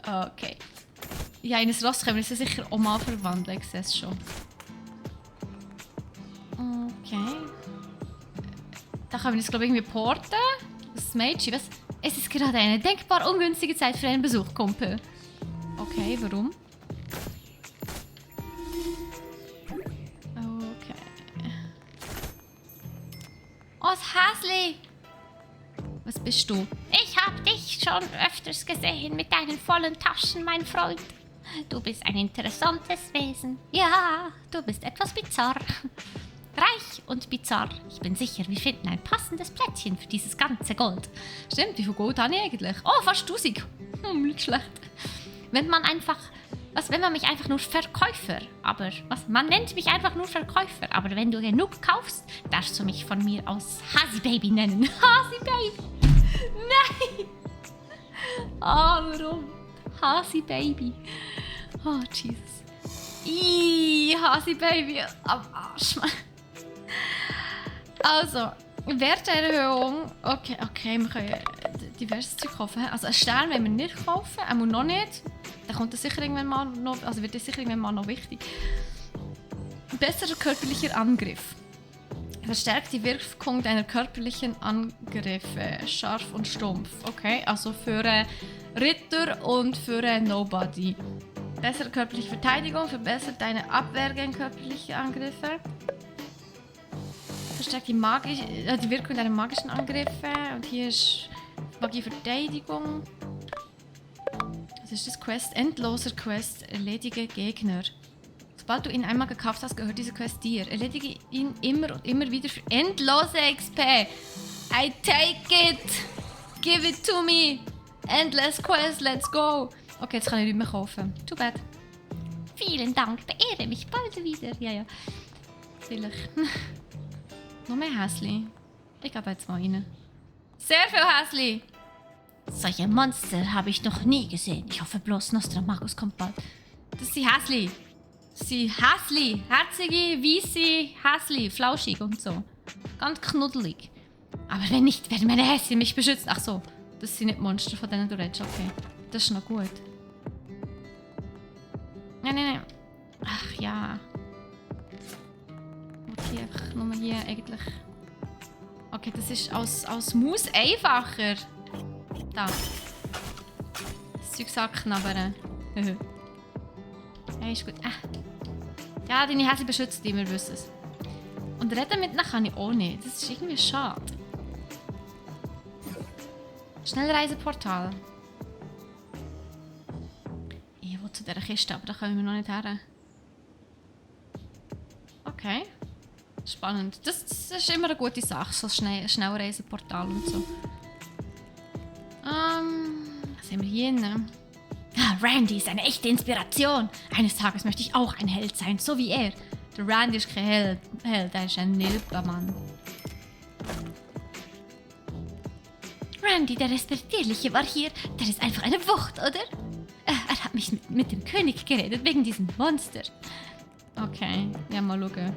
Okay. Ja, in ein Ross können wir uns sicher auch mal verwandeln. Ich sehe es schon. Okay. Da können wir uns, glaube ich, irgendwie porten. Das Mädchen, was? Es ist gerade eine denkbar ungünstige Zeit für einen Besuch, Kumpel. Okay, warum? Okay. Oh, das Häsli! Was bist du? Ich habe dich schon öfters gesehen mit deinen vollen Taschen, mein Freund. Du bist ein interessantes Wesen. Ja, du bist etwas bizarr. Reich und bizarr. Ich bin sicher, wir finden ein passendes Plätzchen für dieses ganze Gold. Stimmt, wie viel Gold habe ich eigentlich? Oh, fast 1000. Nicht schlecht. Wenn man mich einfach nur Verkäufer, man nennt mich einfach nur Verkäufer, aber wenn du genug kaufst, darfst du mich von mir aus Hasi Baby nennen. Hasi Baby! Nein! Oh, warum? Hasi Baby. Oh, Jesus. Hasi Baby. Am Arsch, Mann. Also, Werterhöhung. Okay, wir können diverses Zeug kaufen. Also, einen Stern wollen wir nicht kaufen, einmal noch nicht. Dann kommt das sicher irgendwann mal noch, also wird das sicher irgendwann mal noch wichtig. Besserer körperlicher Angriff. Verstärkt die Wirkung deiner körperlichen Angriffe. Scharf und stumpf. Okay, also für einen Ritter und für einen Nobody. Bessere körperliche Verteidigung. Verbessert deine Abwehr gegen körperliche Angriffe. Verstärkt die Wirkung deiner magischen Angriffe. Und hier ist Magie-Verteidigung. Was ist das? Quest? Endloser Quest. Erledige Gegner. Sobald du ihn einmal gekauft hast, gehört diese Quest dir. Erledige ihn immer und immer wieder für endlose XP. I take it! Give it to me! Endless Quest, let's go! Okay, jetzt kann ich nicht mehr kaufen. Too bad. Vielen Dank, beehre mich bald wieder. Ja. Vielleicht. Noch mehr Häsli. Ich gehe jetzt mal rein. Sehr viel Häsli! Solche Monster habe ich noch nie gesehen. Ich hoffe bloß, Nostramagus kommt bald. Das sind Häsli. Sie Häsli. Herzige, weisse Häsli. Flauschig und so. Ganz knuddelig. Aber wenn nicht, werden meine Häschen mich beschützen. Ach so, das sind nicht Monster, von denen du redest. Okay, das ist noch gut. Nein. Ach ja. Okay, einfach nur hier eigentlich. Okay, das ist aus Maus einfacher. Da. Das Zeug abknabbern. Hey, ist gut. Ja, deine Häschen beschützt dich, wir wissen es. Und reden mit ihnen kann ich auch nicht. Das ist irgendwie schade. Schnellreiseportal. Ich will zu dieser Kiste, aber da kommen wir noch nicht her. Okay. Spannend. Das ist immer eine gute Sache, so Schnellreiseportal und so. Was haben wir hier? Randy ist eine echte Inspiration. Eines Tages möchte ich auch ein Held sein, so wie er. Der Randy ist kein Held, er ist ein Nilbermann. Randy, der Respektierliche, war hier. Der ist einfach eine Wucht, oder? Er hat mich mit dem König geredet, wegen diesem Monster. Okay, ja, mal schauen,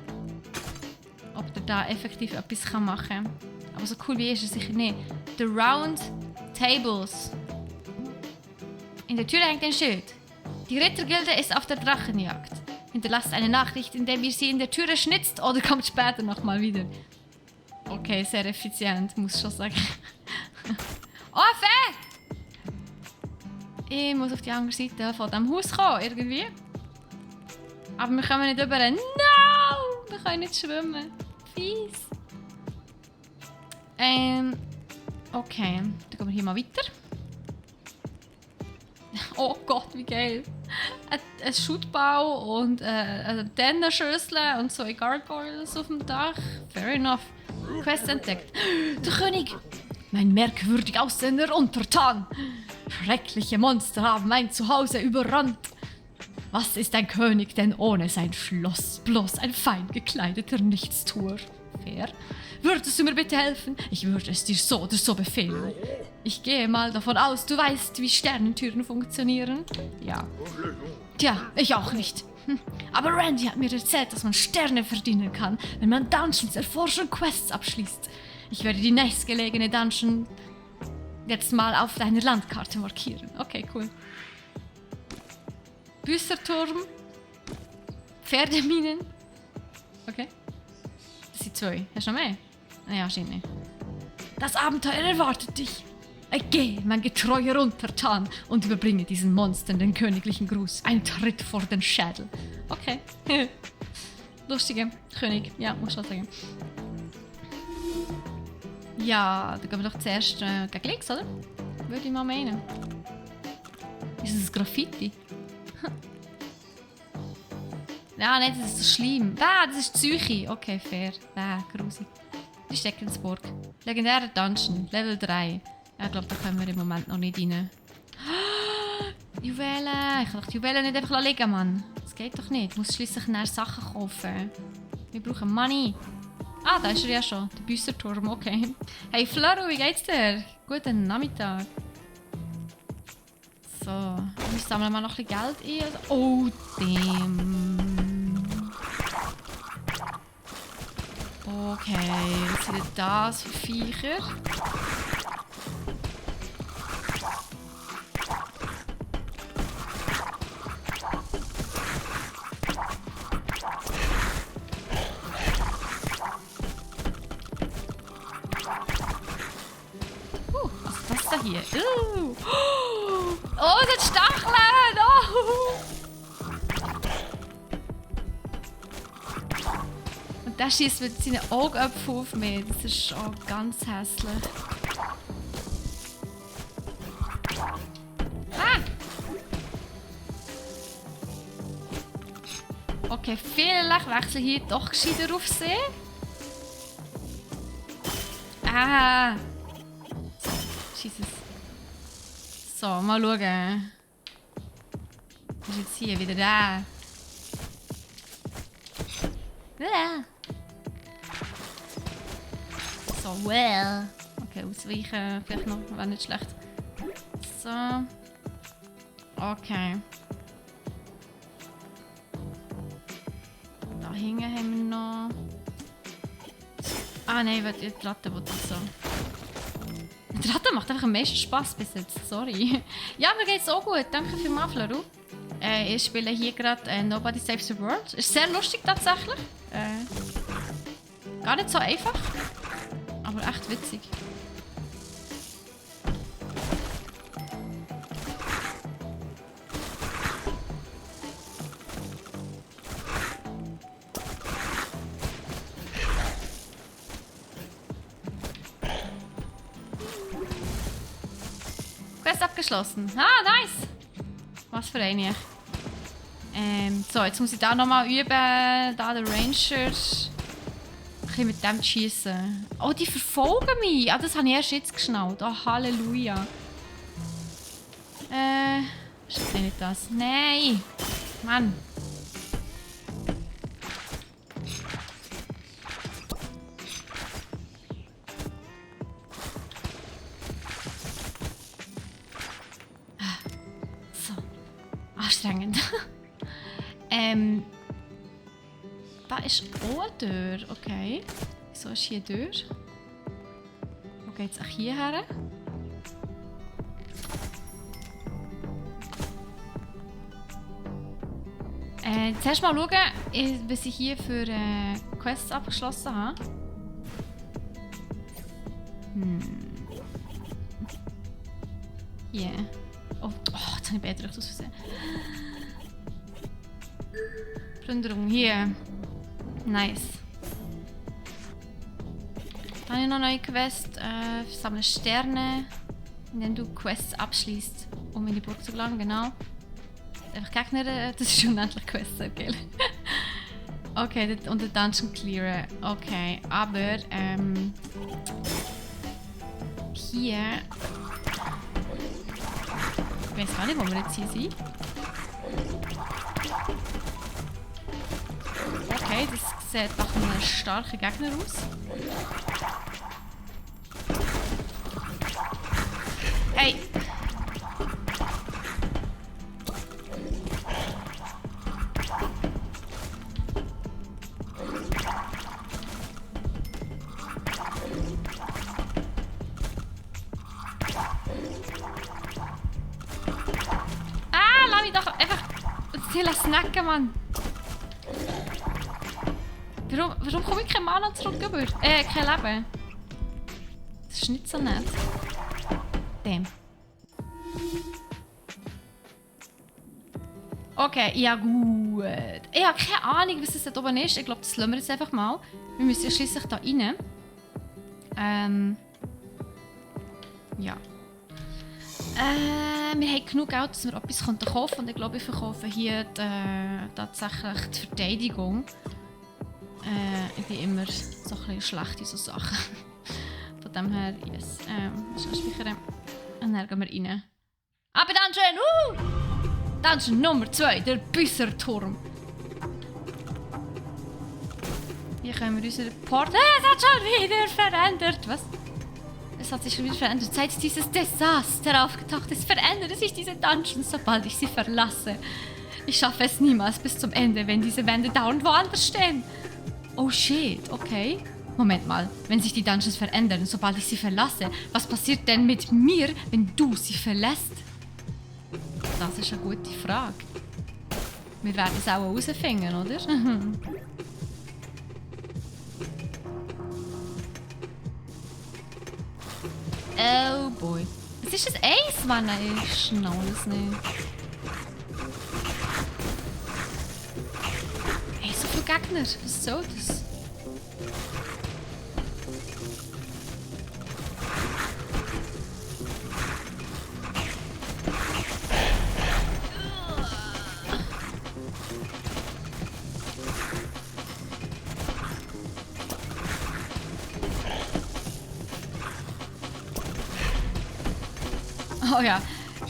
ob der da effektiv etwas machen kann. Aber so cool wie ist er sicher nicht. The Round Tables. In der Tür hängt ein Schild. Die Rittergilde ist auf der Drachenjagd. Hinterlasst eine Nachricht, indem ihr sie in der Türe schnitzt oder kommt später nochmal wieder. Okay, sehr effizient, muss ich schon sagen. Oh, Fee! Ich muss auf die andere Seite von diesem Haus kommen, irgendwie. Aber wir kommen nicht über. No! Wir können nicht schwimmen. Fies. Okay, dann gehen wir hier mal weiter. Oh Gott, wie geil. Ein Schuttbau und eine Tennenschüssel und so Gargoyles auf dem Dach. Fair enough. Quest entdeckt. Der König! Mein merkwürdig aussehender Untertan. Schreckliche Monster haben mein Zuhause überrannt. Was ist ein König denn ohne sein Schloss? Bloß ein fein gekleideter Nichtstuer. Fair. Würdest du mir bitte helfen? Ich würde es dir so oder so befehlen. Ich gehe mal davon aus, du weißt, wie Sternentüren funktionieren. Ja. Tja, ich auch nicht. Aber Randy hat mir erzählt, dass man Sterne verdienen kann, wenn man Dungeons erforscht und Quests abschließt. Ich werde die nächstgelegene Dungeon jetzt mal auf deiner Landkarte markieren. Okay, cool. Büßerturm. Pferdeminen. Okay. Das sind 2. Hast du noch mehr? Ja, wahrscheinlich nicht. Das Abenteuer erwartet dich. Geh, mein getreuer Untertan, und überbringe diesen Monstern den königlichen Gruß. Ein Tritt vor den Schädel. Okay. Lustige König. Ja, muss schon sagen. Ja, da gehen wir doch zuerst gegen links, oder? Würde ich mal meinen. Ist das Graffiti? Ja, nein, das ist so schlimm. Ah, das ist Psyche. Okay, fair. Grusig. Die Steckensburg. Legendäre Dungeon. Level 3. Ja, ich glaube, da können wir im Moment noch nicht rein. Juwelen! Ich kann doch die Juwelen nicht einfach liegen, Mann. Das geht doch nicht. Ich muss schliesslich nachher Sachen kaufen. Wir brauchen Money. Ah, da ist er ja schon. Der Büßerturm, okay. Hey Floro, wie geht's dir? Guten Nachmittag. So, wir sammeln mal noch ein bisschen Geld ein. Oh, damn. Okay, was sind das für Viecher? Was ist das hier? Oh, es hat Stacheln! Oh. Und der schießt mit seinen Augäpfeln auf mich. Das ist schon ganz hässlich. Ah! Okay, vielleicht wechsle ich hier doch gescheiter auf See. Ah! Jesus. So, mal schauen. Was ist jetzt hier? Wieder da. So, well. Okay, ausweichen. Vielleicht noch. Wäre nicht schlecht. So. Okay. Da hinten haben wir noch. Ah nein, die Ratte will das so. Die Ratte macht einfach am meisten Spass bis jetzt, sorry. Ja, mir geht's auch gut, danke vielmals, Flaru. Ich spiele hier gerade Nobody Saves the World. Ist sehr lustig tatsächlich. Gar nicht so einfach, aber echt witzig. Quest abgeschlossen. Ah, nice! Was für eine. So, jetzt muss ich da nochmal üben. Da der Ranger. Ein mit dem schießen. Oh, die verfolgen mich! Ah, das habe ich erst jetzt geschnallt. Oh, Halleluja. Ist nicht das? Nein! Mann! So. Anstrengend. Da ist auch eine Tür, okay. Wieso ist hier eine Tür? Wo geht es auch hierher? Zuerst mal schauen, was ich hier für Quests abgeschlossen habe. Yeah. Oh, jetzt habe ich Bett aus Versehen. Plünderung hier. Nice. Dann habe ich noch eine neue Quest. Sammle Sterne, indem du Quests abschließt, um in die Burg zu gelangen. Genau. Einfach Gegner, das ist unendlich Quest, gell? Okay, und den Dungeon clearen. Okay, aber hier. Ich weiß gar nicht, wo wir jetzt hier sind. Okay, das sieht nach einem starken Gegner aus. Hey! will snacken, Mann. Warum komme ich kein Mana zurück? Kein Leben. Das ist nicht so nett. Damn. Okay, ja gut. Ich habe keine Ahnung, was das da oben ist. Ich glaube, das lassen wir jetzt einfach mal. Wir müssen ja schliesslich da rein. Ja. Wir haben genug Geld, dass wir etwas kaufen können. Und ich glaube, wir verkaufen hier tatsächlich die Verteidigung. Ich bin immer so ein bisschen schlecht in so Sachen. Von dem her, yes. Was ist speichern? Und dann gehen wir rein. Aber Dungeon! Dungeon Nummer 2, der Büsserturm. Hier können wir unseren Port... Es hat schon wieder verändert! Was? Es hat sich schon wieder verändert. Seit dieses Desaster aufgetaucht ist, verändert sich diese Dungeons, sobald ich sie verlasse. Ich schaffe es niemals bis zum Ende, wenn diese Wände dauernd woanders stehen. Oh shit, okay. Moment mal, wenn sich die Dungeons verändern, sobald ich sie verlasse, was passiert denn mit mir, wenn du sie verlässt? Das ist eine gute Frage. Wir werden es auch herausfinden, oder? Oh boy. Was ist das Eis, Mann? Ich schnaue es nicht. Hey, so viele Gegner. Was soll das? Oh ja,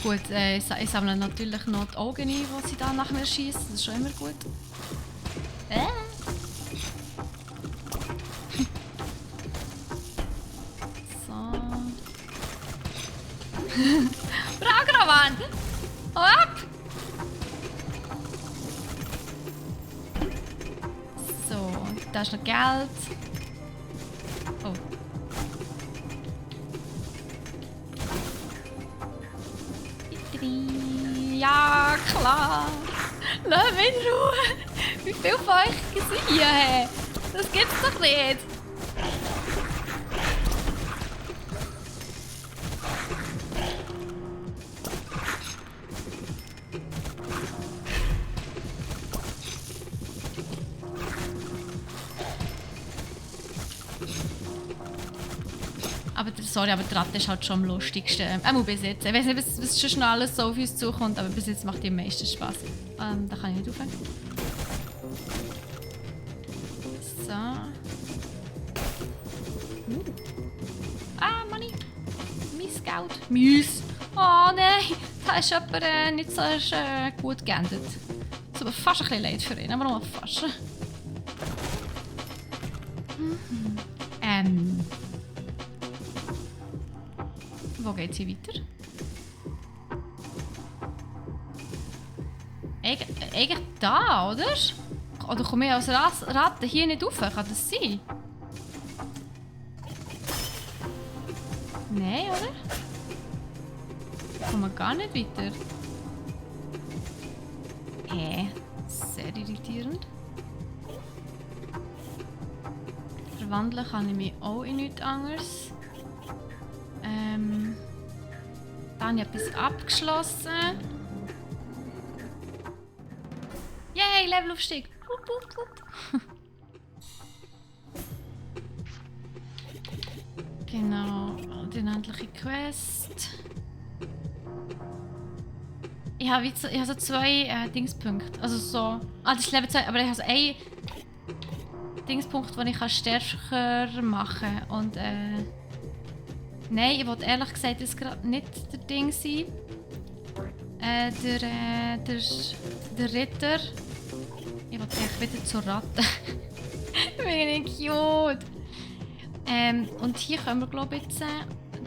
gut, ich sammle natürlich noch die Augen ein, die sie da nach mir schießen. Das ist schon immer gut. So. Bragraman! Hau ab! So, da ist noch Geld. Oh. Ja, klar. Lass mich in Ruhe. Wie viel von euch gesehen? Das gibt's doch nicht. Aber die Ratte ist halt schon am lustigsten. Bis jetzt. Ich weiß nicht, was schon noch alles so auf uns zukommt, aber bis jetzt macht die am meisten Spaß. Da kann ich nicht aufhören. So. Money. Mies Geld. Mies. Oh nein, da ist jemand nicht so gut geendet. Es ist aber fast ein bisschen leid für ihn, aber nur fast. Wo geht sie weiter? Eigentlich da, oder? Oder komme ich als Ratte hier nicht rauf? Kann das sein? Nein, oder? Ich komme gar nicht weiter. Sehr irritierend. Verwandeln kann ich mich auch in nichts anderes. Dann habe ich etwas abgeschlossen. Yay, Levelaufstieg! Genau, die unendliche Quest. Ich habe so 2 Dingspunkte. Also so. Das ist Level 2, aber ich habe so einen Dingspunkt, den ich stärker machen kann. Und nein, ich wollte ehrlich gesagt das gerade nicht der Ding sein. Der Ritter. Ich wollte eigentlich wieder zur Ratte. Wie cute. Und hier können wir glaube ich jetzt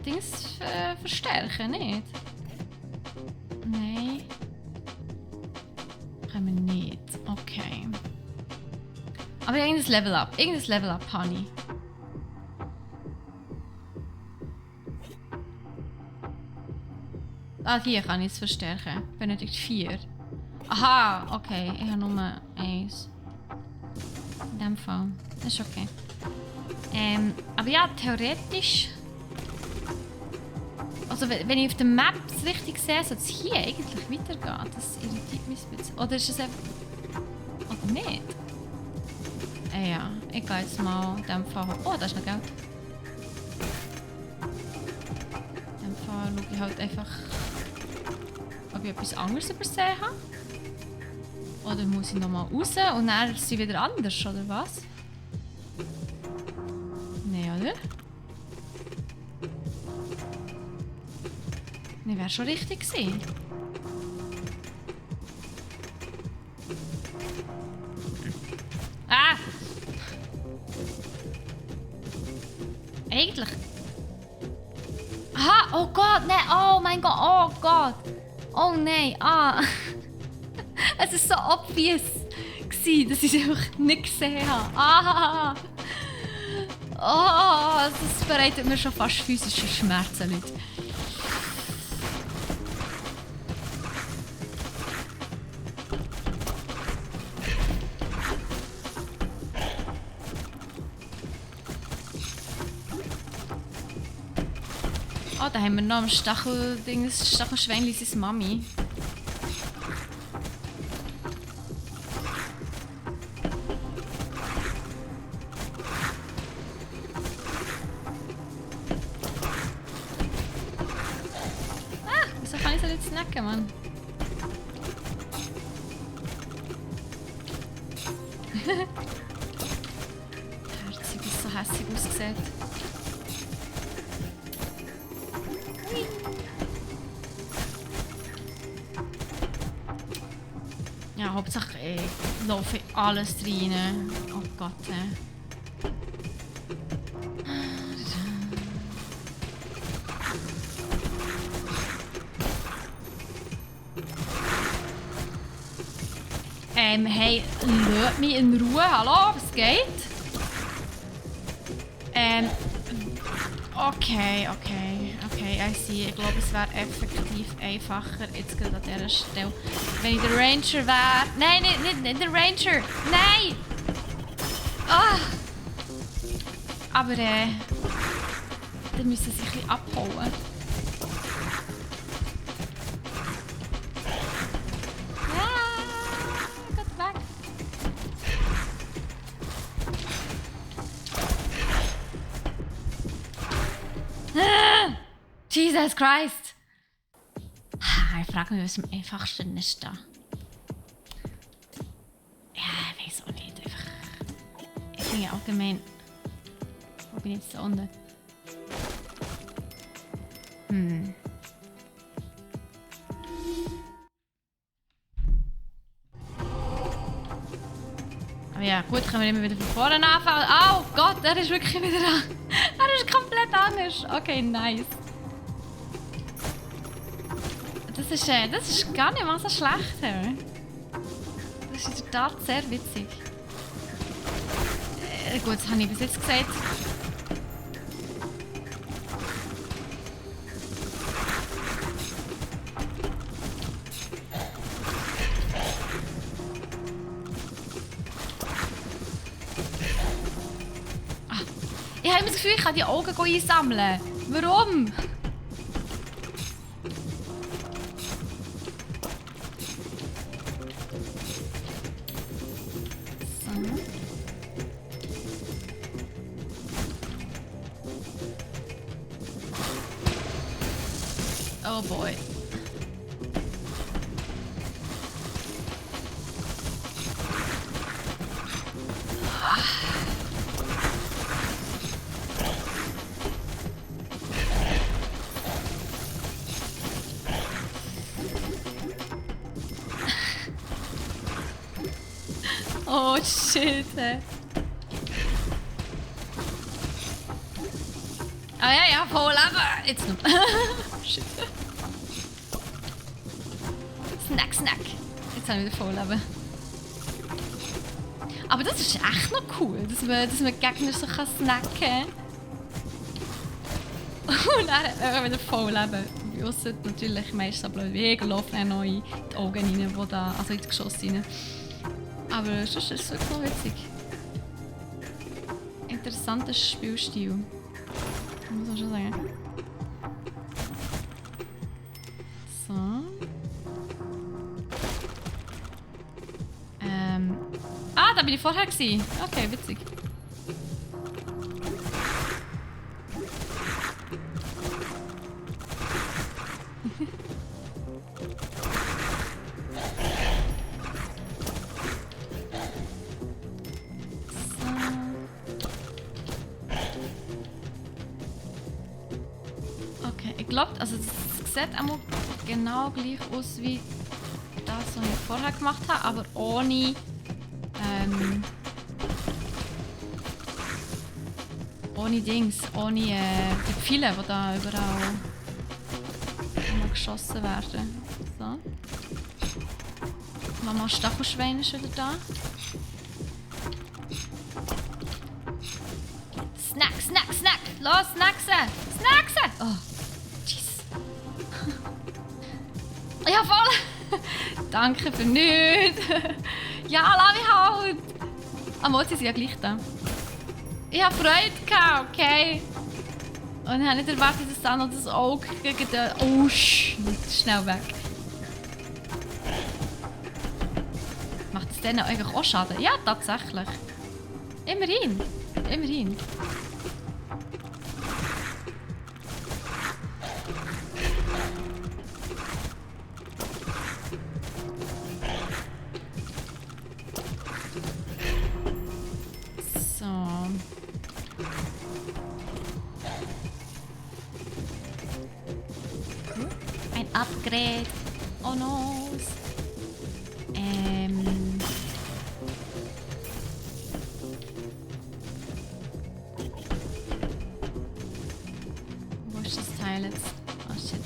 Dings verstärken, nicht? Nein. Können wir nicht. Okay. Aber irgendein Level Up. Irgendein Level Up, Honey. Hier kann ich es verstärken. Benötigt 4. Aha, okay. Ich habe nur eins. In dem Fall. Das ist okay. Aber ja, theoretisch... Also wenn ich auf der Map es richtig sehe, sollte es hier eigentlich weitergehen. Das irritiert mich ein bisschen. Oder ist es einfach... Oder nicht? Ja, ich gehe jetzt mal in dem Fall... Oh, da ist noch Geld. In dem Fall schaue ich halt einfach... Ob ich etwas anderes übersehen habe. Oder muss ich nochmal raus und dann ist sie wieder anders, oder was? Nein, oder? Nein, wäre schon richtig gewesen. Ah! Eigentlich... Aha! Oh Gott, nein! Oh mein Gott! Oh Gott! Oh nein! Ah! Es war so obvious, dass ich es einfach nicht gesehen habe. Ah! Oh! Das bereitet mir schon fast physische Schmerzen, Leute. Oh, da haben wir noch ein Stachelschweinchen, seine Mami. Ah, wieso kann ich so nicht snacken, Mann? Herzig, wie es so hässlich aussieht. Ja, Hauptsache ich laufe alles rein. Oh Gott. Hey, lasst mich in Ruhe. Hallo, was geht? Okay, I see. Ich glaube, es wäre effektiv einfacher, jetzt gerade an dieser Stelle. Wenn ich der Ranger wäre... Nein, nicht der Ranger! Nein! Ah! Aber, dann müssen sie ein bisschen abhauen. Geht weg! Jesus Christ! Ich frage mich, was am einfachsten ist da. Ja, ich weiß auch nicht. Einfach. Ich finde allgemein. Wo bin ich jetzt da unten? Aber ja, gut, können wir immer wieder von vorne anfangen. Oh Gott, der ist wirklich wieder an. Er ist komplett anders. Okay, nice. Das ist gar nicht mal so schlecht. Das ist in der Tat sehr witzig. Gut, das habe ich bis jetzt gesagt. Ah, ich habe immer das Gefühl, ich kann die Augen einsammeln. Warum? Oh boy. Oh shit. Ah ja, voll Leben. Jetzt noch. Shit. Snack. Jetzt haben wir wieder voll Leben. Aber das ist echt noch cool, dass man Gegner so snacken kann. Und dann haben wir wieder voll Leben. Lobby. Ausser natürlich, meistens aber Wege laufen dann noch in die Augen rein, wo da, also in das Geschoss rein. Aber sonst ist es wirklich noch witzig. Interessanter Spielstil. Muss man schon sagen. So. Ah, da bin ich vorher gewesen. Okay, witzig. Ich glaube, also es sieht einmal genau gleich aus wie das, was ich vorher gemacht habe, aber ohne ohne Dings, ohne die Pfeile, die da überall immer geschossen werden. So. Mama Stachelschwein ist wieder da. Snack, snack, snack! Los, snacksen! Snacksen! Oh. Ja, voll! Danke für nichts! Ja, lass mich halt! Am sie sind ja gleich da. Ich habe Freude gehabt, okay? Und ich habe nicht erwartet, dass dann noch das Auge gegen den... Oh, shit! Schnell weg. Macht es denen eigentlich auch Schaden? Ja, tatsächlich. Immerhin. Immerhin. Upgrade. Oh no. Wo ist das Teil jetzt? Oh shit.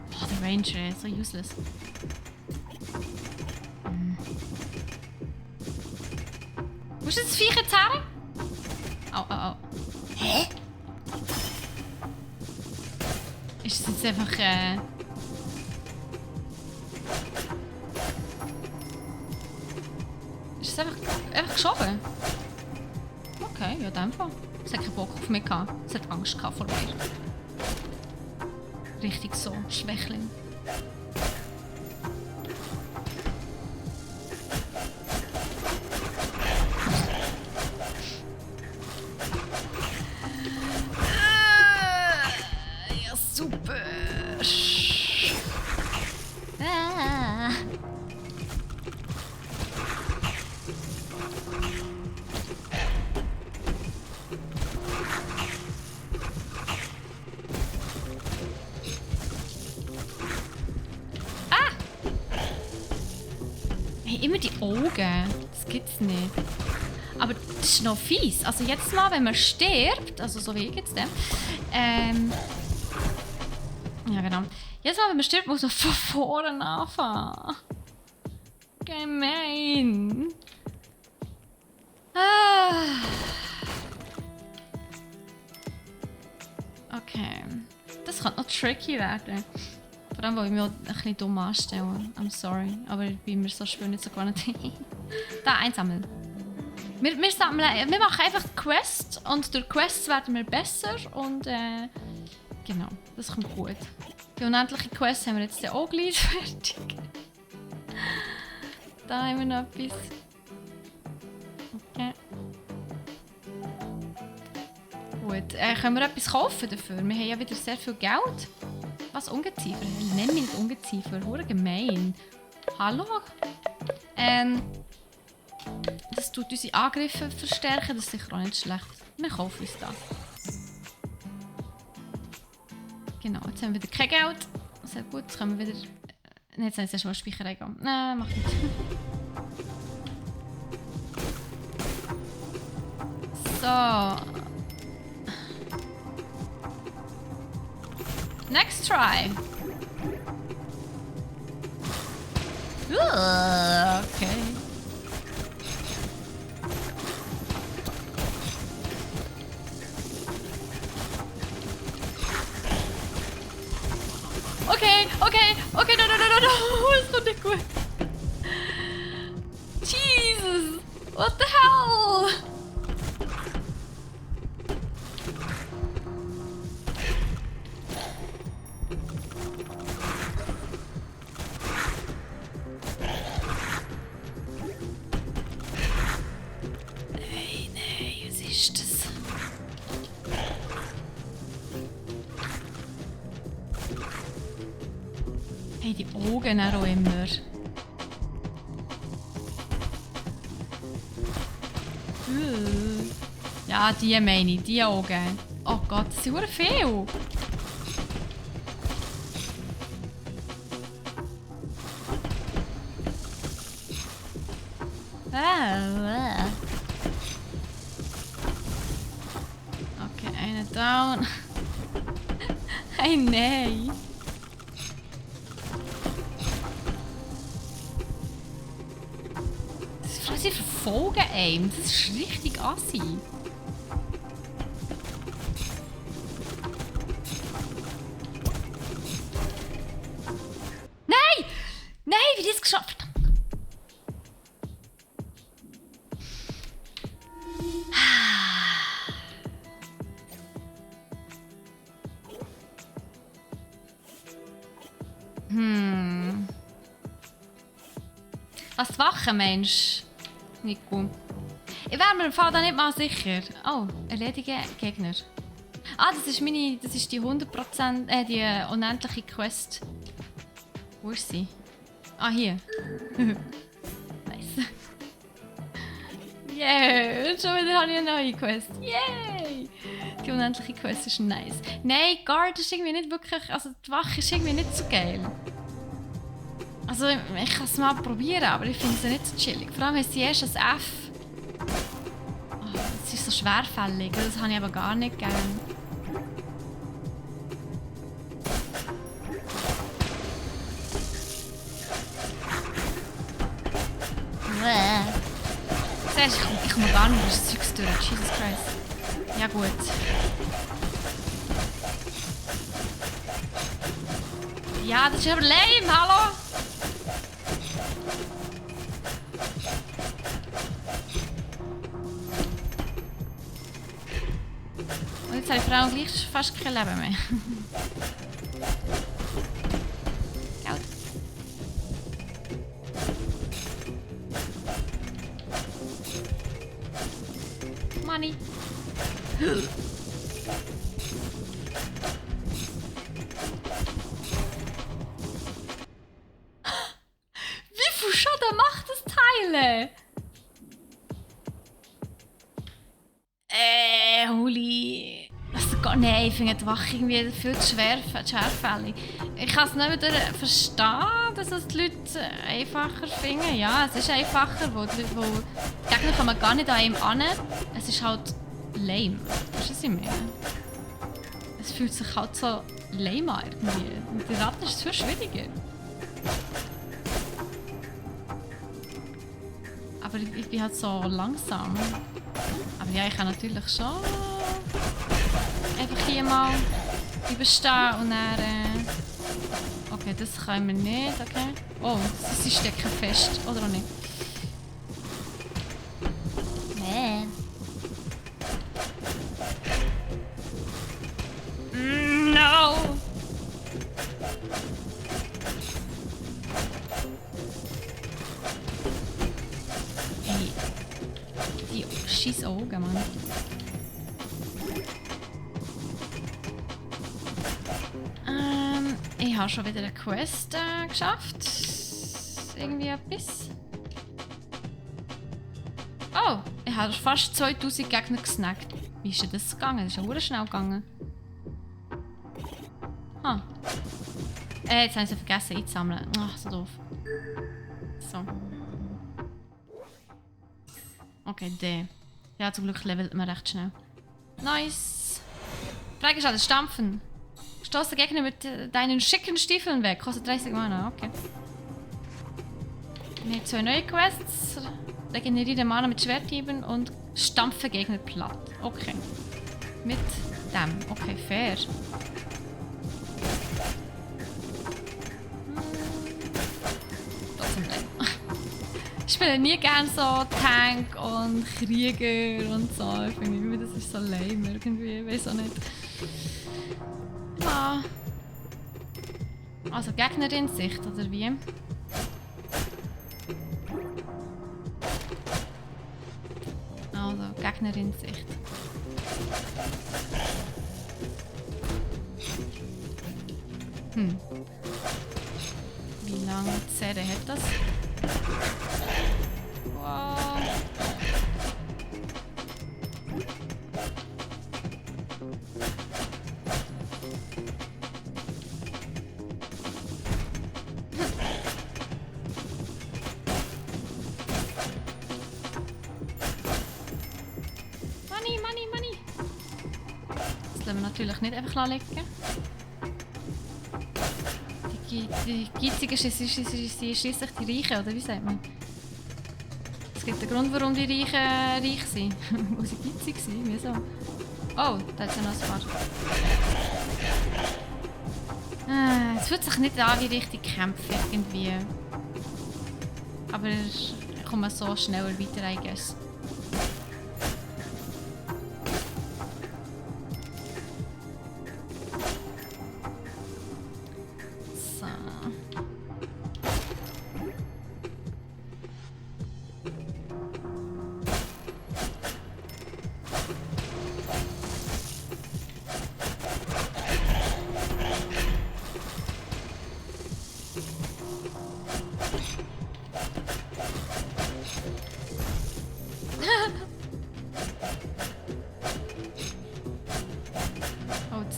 Oh, der Ranger ist so useless. Wo ist das Viech jetzt her? Au, au, au. Hä? Ist das jetzt einfach, Ist das einfach geschoben? Okay, ja, in dem Fall. Es hat keinen Bock auf mich gehabt. Es hat Angst gehabt vor mir. Richtig so, Schwächling. Immer die Augen. Das gibt's nicht. Aber das ist noch fies. Also jetzt mal, wenn man stirbt, also so wie ich jetzt, ja genau. Jetzt mal, wenn man stirbt, muss man von vorne anfangen. Gemein. Okay. Das könnte noch tricky werden. Vor allem, weil ich mich auch ein bisschen dumm anstelle. I'm sorry. Aber ich bin mir so schwer nicht so gewohnt. Da, einsammeln. Wir machen einfach die Quest und durch Quests werden wir besser und genau, das kommt gut. Die unendliche Quest haben wir jetzt auch gleich fertig. Da haben wir noch etwas. Okay. Gut, können wir etwas kaufen dafür? Wir haben ja wieder sehr viel Geld. Was, Ungeziefer? Nenn mich nicht Ungeziefer, hure gemein. Hallo? Das tut unsere Angriffe verstärken, das ist sicher auch nicht schlecht. Wir kaufen uns das. Genau, jetzt haben wir wieder kein Geld. Sehr gut, jetzt können wir wieder... Nein, jetzt haben wir erst mal Speicherei gehen. Nein, mach nicht. So. Next try. Okay. Okay, no, ist doch nicht gut. Jesus, what the hell? Nein, was ist das? Hey, die Augen auch immer. Ja, die meine ich, die Augen. Oh Gott, das sind verdammt viel. Okay, eine down. Hey, nein. Sie verfolgen einem. Das ist richtig assi. Nein! Nein, wie die es geschafft haben. Was wachen, Mensch? Nico. Ich wäre mir im Fall da nicht mal sicher. Oh, erledige Gegner. Ah, das ist die 100%, die unendliche Quest. Wo ist sie? Ah, hier. Nice. Yeah, schon wieder habe ich eine neue Quest. Yay! Die unendliche Quest ist nice. Nein, Guard ist irgendwie nicht wirklich, also die Wache ist irgendwie nicht so geil. Also ich kann es mal probieren, aber ich finde sie nicht so chillig. Vor allem ist sie erst ein F. Oh, es ist so schwerfällig, das habe ich aber gar nicht gern. Siehst du, ich komme gar nicht durch das Zeug durch. Jesus Christ. Ja gut. Ja, das ist aber lame, hallo? Und jetzt habe ich vor allem gleich fast kein Leben mehr. Geld. Money. Wie viel Schaden macht das Teil? Holy. Nein, ich finde die Wache irgendwie viel zu schwerfällig. Ich kann es nicht wieder verstehen, dass es die Leute einfacher finden. Ja, es ist einfacher, wo die Gegner kommen gar nicht an einem an. Es ist halt lame. Weißt du, was ich meine? Es fühlt sich halt so lame an irgendwie. Mit den Ratten ist es viel schwieriger. Aber ich bin halt so langsam. Aber ja, ich kann natürlich schon einfach hier mal überstehen und dann... Okay, das können wir nicht, okay. Oh, sie stecken fest, oder auch nicht? Nee. No! Hey. Die scheiß Augen, Mann. Ich habe schon wieder eine Quest geschafft. Irgendwie etwas. Oh, ich habe fast 2000 Gegner gesnackt. Wie ist denn das gegangen? Das ist ja sehr schnell gegangen. Jetzt haben sie vergessen einzusammeln. Ach, so doof. So. Okay, der. Ja, zum Glück levelt man recht schnell. Nice. Frage ist das Stampfen. Stoß den Gegner mit deinen schicken Stiefeln weg. Kostet 30 Mana, okay. Wir haben 2 neue Quests. Regeneriere Mana mit Schwerthieben und stampfe Gegner platt. Okay. Mit dem. Okay, fair. Trotzdem lame. Ich spiele nie gerne so Tank und Krieger und so. Ich finde irgendwie, das ist so lame irgendwie. Ich weiß auch nicht. Ja. Also Gegnerin-Sicht, oder wie? Also Gegnerin-Sicht. Wie lange Serie hat das? Wow. Money. Das lassen wir natürlich nicht einfach liegen. Die Geizigen sind schliesslich die Reichen, oder wie sagt man? Es gibt einen Grund, warum die Reichen reich sind. Wo sie geizig sind, wieso? Oh, da hat es ja noch ein paar. Es fühlt sich nicht an wie richtig kämpfen irgendwie. Aber ich komme so schneller weiter, I guess.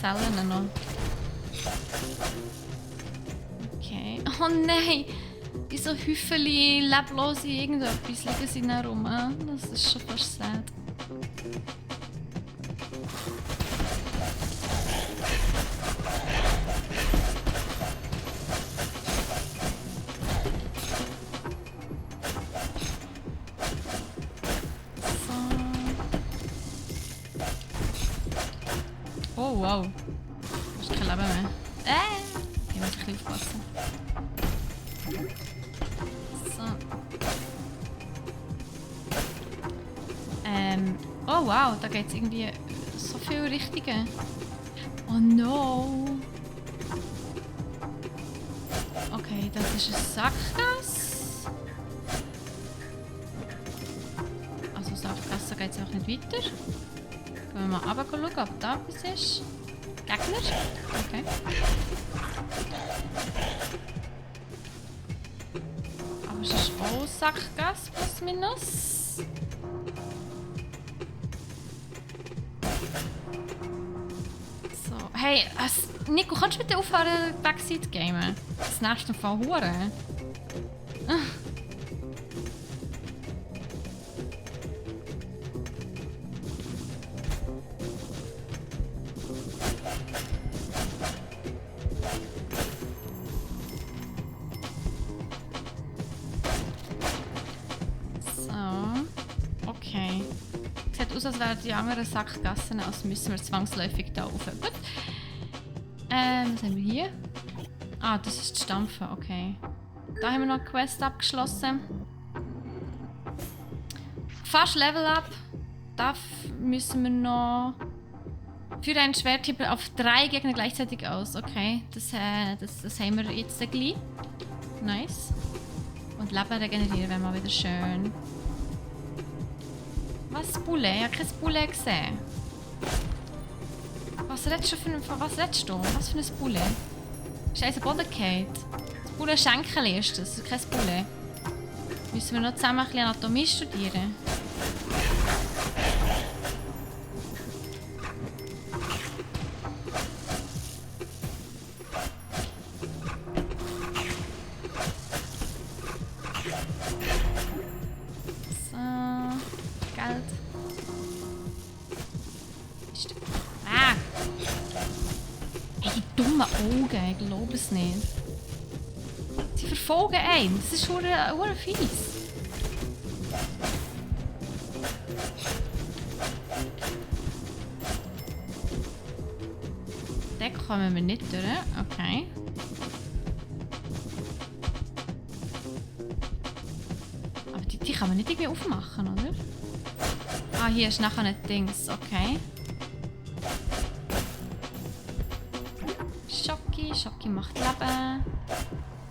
Zellen noch. Okay. Oh nein! Wie so Häufeli, leblose irgendetwas liegen sie da rum. Das ist schon fast sad. Oh wow. Du hast kein Leben mehr. Ich muss ein bisschen aufpassen. So. Oh wow, da geht es irgendwie so viele Richtungen. Oh no. Okay, das ist ein Sackgasse. Also Sackgasse geht es auch nicht weiter. Gehen wir mal runter schauen, ob da etwas ist. Gegner? Okay. Aber es ist auch Sackgasse, plus minus. So, hey, Nico, kannst du bitte aufhören, Backseat gamen? Das nächste Fall Hure. Als wären die anderen Sackgassen, also müssen wir zwangsläufig da rauf. Gut. Was haben wir hier? Ah, das ist das Stampfen, okay. Da haben wir noch eine Quest abgeschlossen. Fast Level Up. Da müssen wir noch... Führe einen Schwerthieb auf 3 Gegner gleichzeitig aus. Okay, das haben wir jetzt gleich. Nice. Und Leben regenerieren wäre mal wieder schön. Was Bulle? Ich habe kein Bulle gesehen. Was redest du was redest du? Was für ein Bulle? Ist eins am Boden gefallen? Das Bulle Schenkel ist das, kein Bulle. Müssen wir noch zusammen ein bisschen Anatomie studieren? Ich glaube es nicht. Sie verfolgen einen. Das ist hure fies. Da kommen wir nicht durch. Okay. Aber die kann man nicht irgendwie aufmachen, oder? Ah, hier ist nachher ein Dings. Okay. Schocki macht Leben.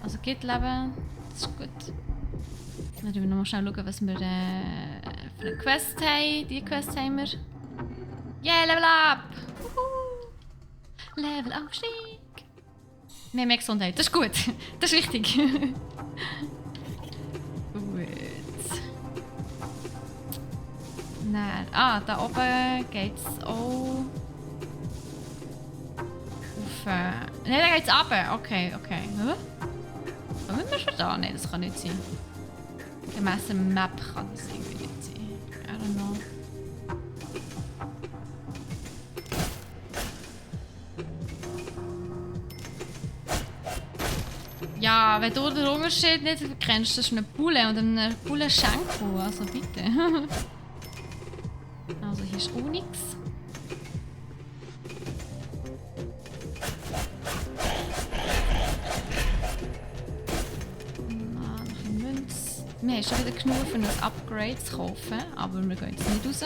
Also geht Leben. Das ist gut. Dann müssen wir noch mal schnell schauen, was wir für eine Quest haben. Die Quest haben wir. Yeah, Level Up! Level Aufstieg! Wir haben mehr Gesundheit. Das ist gut. Das ist wichtig. Gut. Nein. Ah, da oben geht's auch. Nein, da geht's runter. Okay. Hä? Kommen wir schon da? Nein, das kann nicht sein. Gemäss der Map kann das irgendwie nicht sein. I don't know. Ja, wenn du den Unterschied nicht kennst, das ist eine Bulle und eine Bulle Schenkel. Also bitte. Also hier ist auch nichts. Wir haben schon wieder genug für ein Upgrade zu kaufen, aber wir gehen jetzt nicht raus.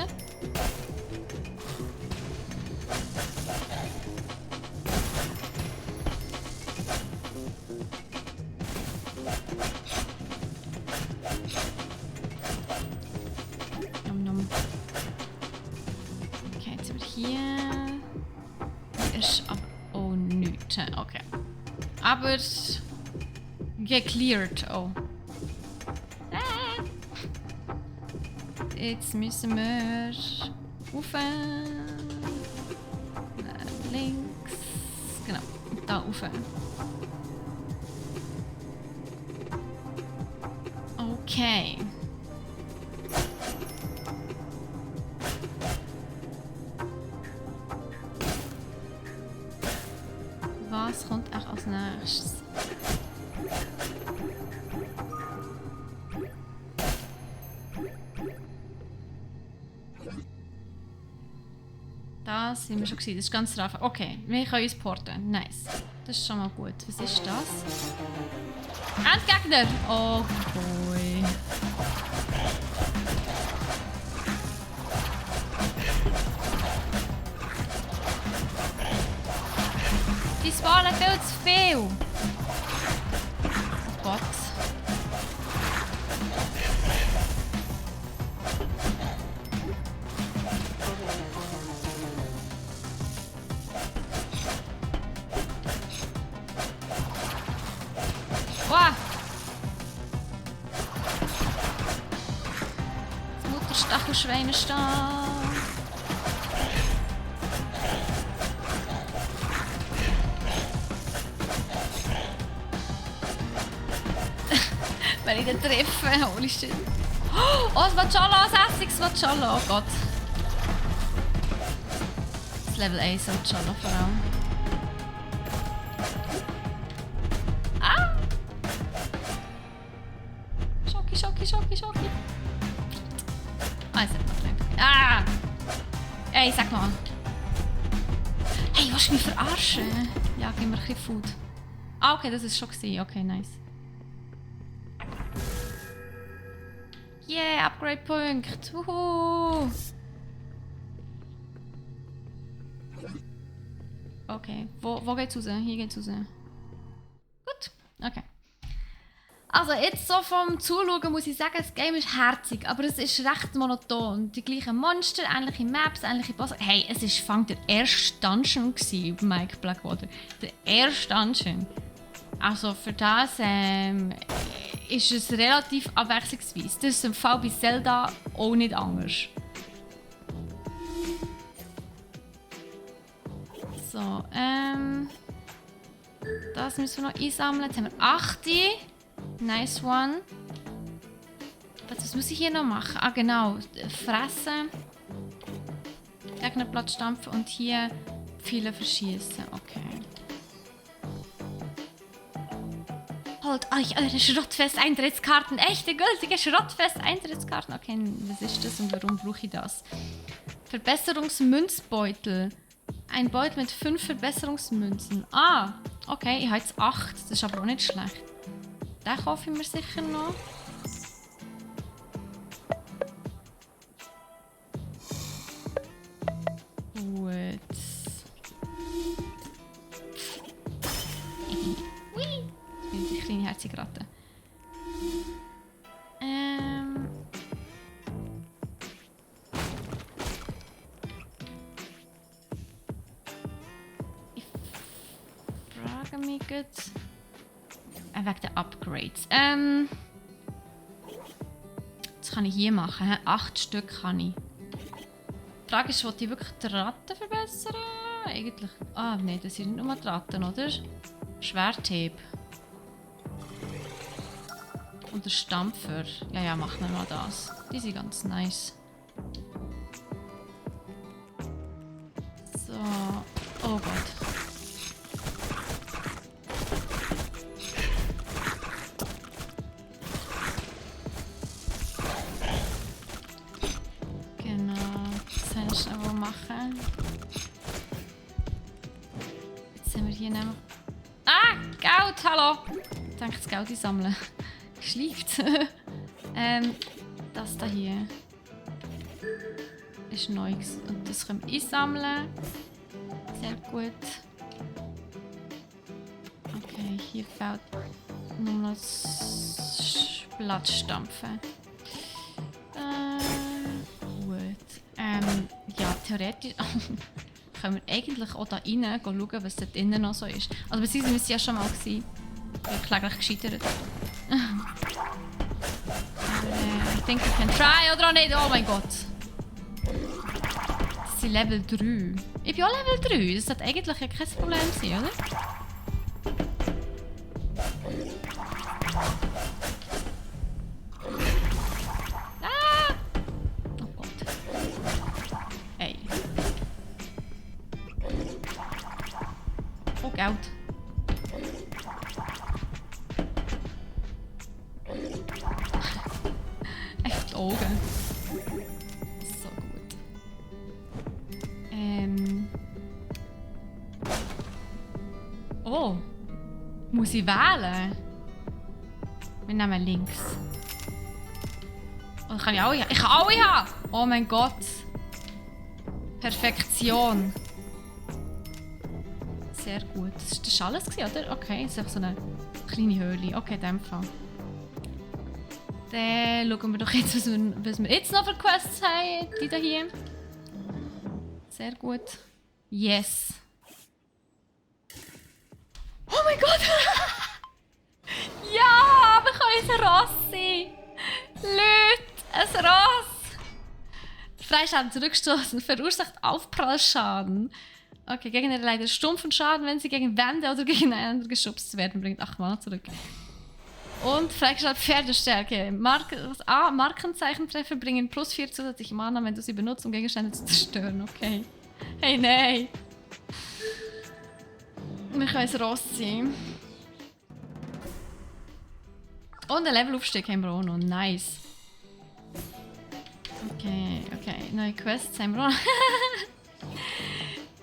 Okay, jetzt sind wir hier. Hier ist aber auch nichts. Okay. Aber gecleared. Oh. Jetzt müssen wir rauf. Links. Genau, da rauf. Okay. Was kommt auch als nächstes? Da sind wir schon gewesen. Das ist ganz drauf. Okay, wir können uns porten. Nice. Das ist schon mal gut. Was ist das? Endgegner! Oh boy. Die spawnen viel zu viel. Oh Gott. Stachelschweine ist da. Wenn ich den treffe, holy shit. Oh, das Vachala, das Essiges Vachala, oh Gott. Das Level 1 Vachala vor allem. Ah! Schocki. Ah, es hat noch gelangt. Ah! Ey, sag mal. Hey, willst du mich verarschen? Ja, gib mir ein bisschen Food. Ah, okay, das ist schon gewesen. Okay, nice. Yeah, Upgrade-Punkt. Wuhu! Okay, wo geht's raus? Hier geht's raus. Gut, okay. Also jetzt so vom Zuschauen muss ich sagen, das Game ist herzig, aber es ist recht monoton. Die gleichen Monster, ähnliche Maps, ähnliche Bosse. Hey, es war der erste Dungeon bei Mike Blackwater. Der erste Dungeon. Also für das ist es relativ abwechslungsreich. Das ist im Fall bei Zelda auch nicht anders. So, das müssen wir noch einsammeln. Jetzt haben wir 8. Nice one. Was muss ich hier noch machen? Ah genau, fressen. Gegnerplatz stampfen und hier Pfeile verschießen. Okay. Holt euch eure Schrottfest-Eintrittskarten. Echte, gültige Schrottfest-Eintrittskarten. Okay, was ist das und warum brauche ich das? Verbesserungsmünzbeutel. Ein Beutel mit 5 Verbesserungsmünzen. Ah, okay, ich habe jetzt 8. Das ist aber auch nicht schlecht. Den kaufe ich mir sicher noch. Gut. Ui. Jetzt bin ich die kleine herzige Ratte. Ich frage mich gut. Wegen der Upgrades. Das kann ich hier machen. 8 Stück kann ich. Die Frage ist, wollte ich wirklich die Ratten verbessern? Eigentlich. Ah, nein, das sind nicht nur die Ratten, oder? Schwertheb. Und der Stampfer. Ja, ja, machen wir mal das. Die sind ganz nice. So. Oh Gott. Machen. Jetzt sind wir hier nämlich... Ah! Geld! Hallo! Ich denke, das Geld einsammeln. Schleift. Das da hier ist neu. Und das können wir einsammeln. Sehr gut. Okay, hier fehlt nur noch das Blattstampfen. Ja, theoretisch können wir eigentlich auch da rein schauen, was dort innen noch so ist. Also beziehungsweise müsste ja schon mal gewesen. Ich bin kläglich gescheitert. I think we can try oder auch nicht. Oh mein Gott. Das sind Level 3. Ich bin auch Level 3. Das sollte eigentlich ja kein Problem sein, oder? Geld. Echt die Augen. So gut. Oh. Muss ich wählen? Wir nehmen links. Oder kann ich alle haben? Ich kann alle haben! Oh mein Gott. Perfektion. Sehr gut. Das war alles, oder? Okay, das ist so eine kleine Höhle. Okay, in dem Fall. Dann schauen wir doch jetzt, was wir jetzt noch für Quests haben. Die da hier. Sehr gut. Yes. Oh mein Gott! Ja, wir können ein Ross sein. Leute, ein Ross. Freischaden zurückstoßen verursacht Aufprallschaden. Okay, Gegner erleiden stumpfen Schaden, wenn sie gegen Wände oder gegeneinander geschubst werden. Bringt 8 Mana zurück. Und freigeschaltet Pferdestärke. Markenzeichentreffer bringen +4 zusätzliche Mana, wenn du sie benutzt, um Gegenstände zu zerstören. Okay. Hey, nein. Wir können ein Ross sein. Und ein Levelaufstieg haben wir auch noch. Nice. Okay. Neue Quests haben wir auch noch.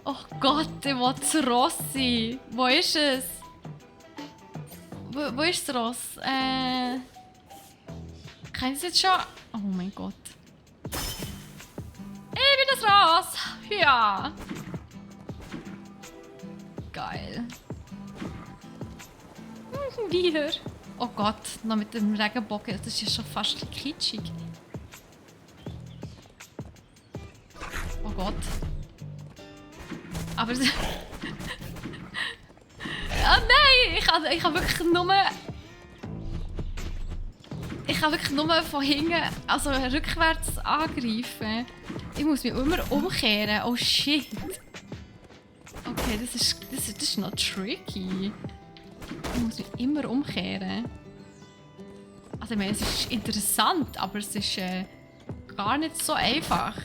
Oh Gott, ich will das Ross sein. Wo ist es? Wo ist das Ross? Kann ich es jetzt schon? Oh mein Gott. Ich bin das Ross! Ja! Geil. Wir. Oh Gott, noch mit dem Regenbogen. Das ist ja schon fast ein bisschen kitschig. Oh Gott. Aber... oh nein! Ich kann wirklich nur... Ich kann wirklich nur von hinten, also rückwärts angreifen. Ich muss mich immer umkehren. Oh shit. Okay, das ist noch tricky. Ich muss mich immer umkehren. Also ich meine, es ist interessant, aber es ist gar nicht so einfach.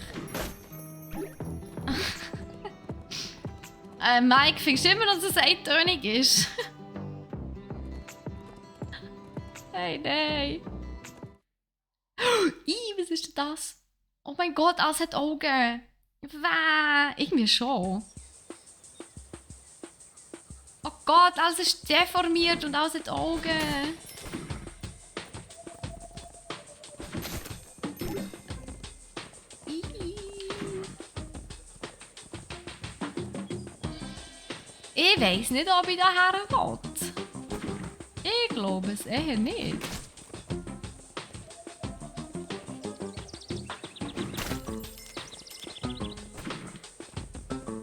Mike, findest du immer, dass es eintönig ist? Hey, nein. Was ist denn das? Oh mein Gott, alles hat Augen. Irgendwie schon. Oh Gott, alles ist deformiert und alles hat Augen. Ich weiss nicht, ob ich daher will. Ich glaube es eher nicht.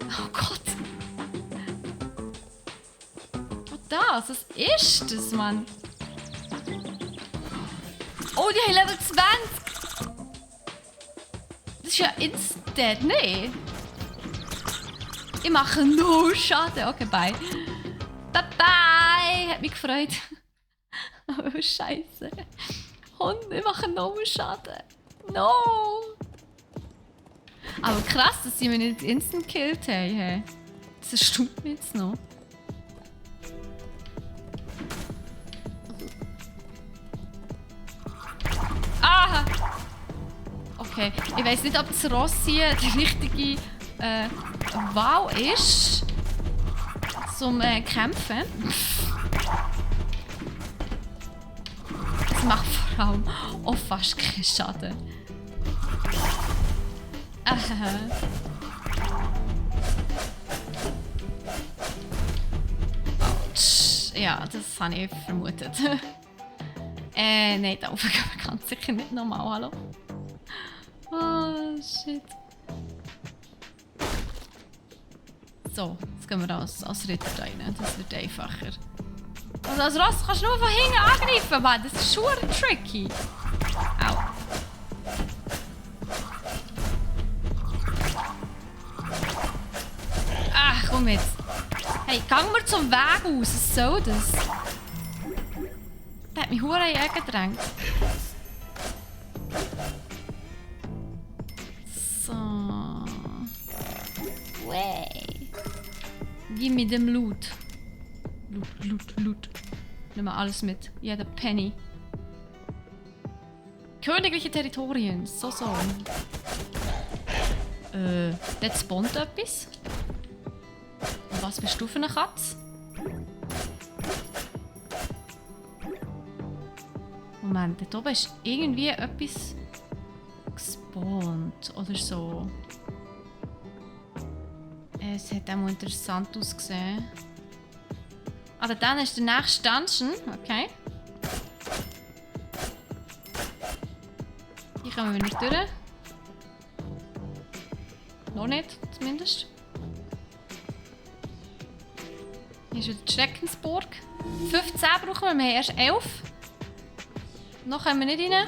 Oh Gott. Was ist das, Mann? Oh, die haben Level 20. Das ist ja instant, nee. Ich mache nur Schaden. Okay, bye. Bye bye. Hat mich gefreut. Oh, Scheiße. Hund, ich mache nur Schaden. No. Aber krass, dass sie mich nicht instant gekillt haben. Das erstaunt mich jetzt noch. Aha. Okay, ich weiss nicht, ob das Ross hier die richtige Wahl ist zum Kämpfen. Das macht vor allem auch fast keinen Schaden. Ja, das habe ich vermutet. Nein, da oben gehen wir ganz sicher nicht nochmal. Hallo? Oh, shit. So, jetzt gehen wir als Ritter rein. Das wird einfacher. Also als Ross kannst du nur von hinten angreifen, Mann. Das ist schon tricky. Au. Ach, komm jetzt. Hey, gang mir zum Weg aus. Was soll das? Der hat mich hure in die Ecke gedrängt. So. Way. Gib mir dem Loot. Loot. Nimm mal alles mit. Jeder Penny. Königliche Territorien. So. Dort spawnt etwas. Und was bist du für eine Katze? Moment, dort oben ist irgendwie etwas gespawnt oder so. Es hat auch interessant ausgesehen. Ah, dann ist der nächste Dungeon. Okay. Hier kommen wir nicht durch. Noch nicht, zumindest. Hier ist wieder die Schreckensburg. 15 brauchen wir haben erst 11. Noch können wir nicht rein.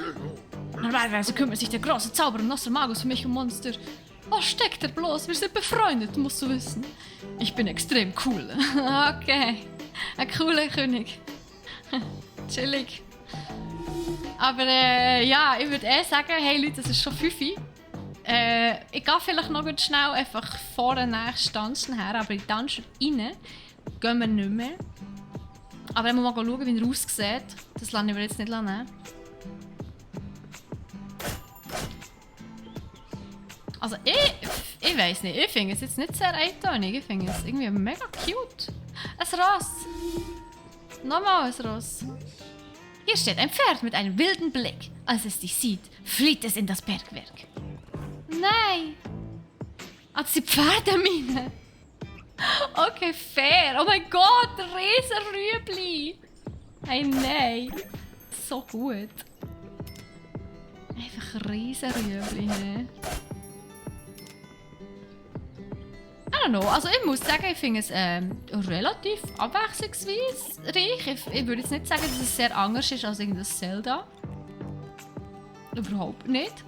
Normalerweise kümmert sich der große Zauberer Nosser Magus für mich um Monster. Was steckt er bloß? Wir sind befreundet, musst du wissen. Ich bin extrem cool. Okay. Ein cooler König. Chillig. Aber ja, ich würde sagen, hey Leute, es ist schon 5 Uhr. Ich gehe vielleicht noch ganz schnell einfach vor den nächsten Dungeon her, aber in die Dungeon rein gehen wir nicht mehr. Aber wenn wir mal schauen, wie er aussieht, das lassen wir jetzt nicht nehmen. Also ich weiss nicht, ich finde es jetzt nicht sehr eintönig, ich finde es irgendwie mega cute. Ein Ross. Nochmal ein Ross. Hier steht ein Pferd mit einem wilden Blick. Als es dich sieht, flieht es in das Bergwerk. Nein. Das sind Pferdemine. Okay, fair. Oh mein Gott, Riesenrüebli. Hey, nein. So gut. Einfach Riesenrüebli. Hey. I don't know. Also ich muss sagen, ich finde es relativ abwechslungsreich. Ich würde jetzt nicht sagen, dass es sehr anders ist als irgendein Zelda. Überhaupt nicht.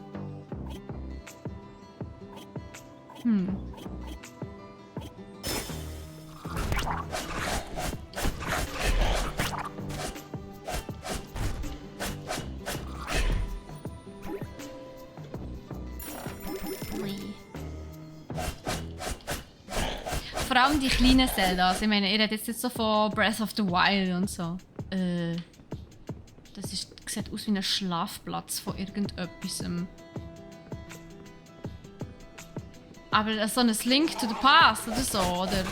Vor allem die kleinen Zeldas. Ich meine, ihr redet jetzt so von Breath of the Wild und so. sieht aus wie ein Schlafplatz von irgendetwas. Aber so ein Link to the Past oder so, oder?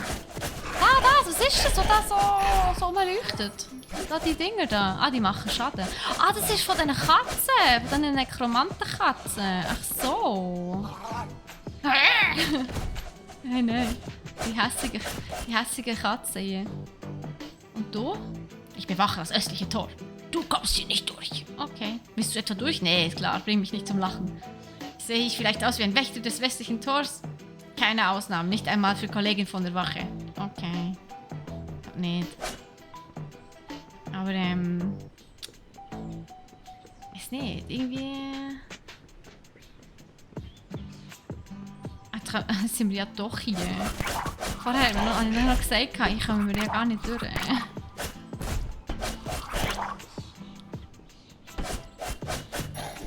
Ah, das, was ist das, was da so rumleuchtet? Da, die Dinger da. Ah, die machen Schaden. Ah, das ist von diesen Katzen, von diesen Nekromantenkatzen. Ach so. Nein. Die hässigen Katzen hier. Und du? Ich bewache das östliche Tor. Du kommst hier nicht durch. Okay. Willst du etwa durch? Nee, ist klar, bring mich nicht zum Lachen. Sehe ich vielleicht aus wie ein Wächter des westlichen Tors? Keine Ausnahmen, nicht einmal für Kollegin von der Wache. Okay. Nicht. Aber, ist nicht. Irgendwie... Jetzt sind wir ja doch hier. Vorher habe ich noch gesagt, ich komme ja gar nicht durch.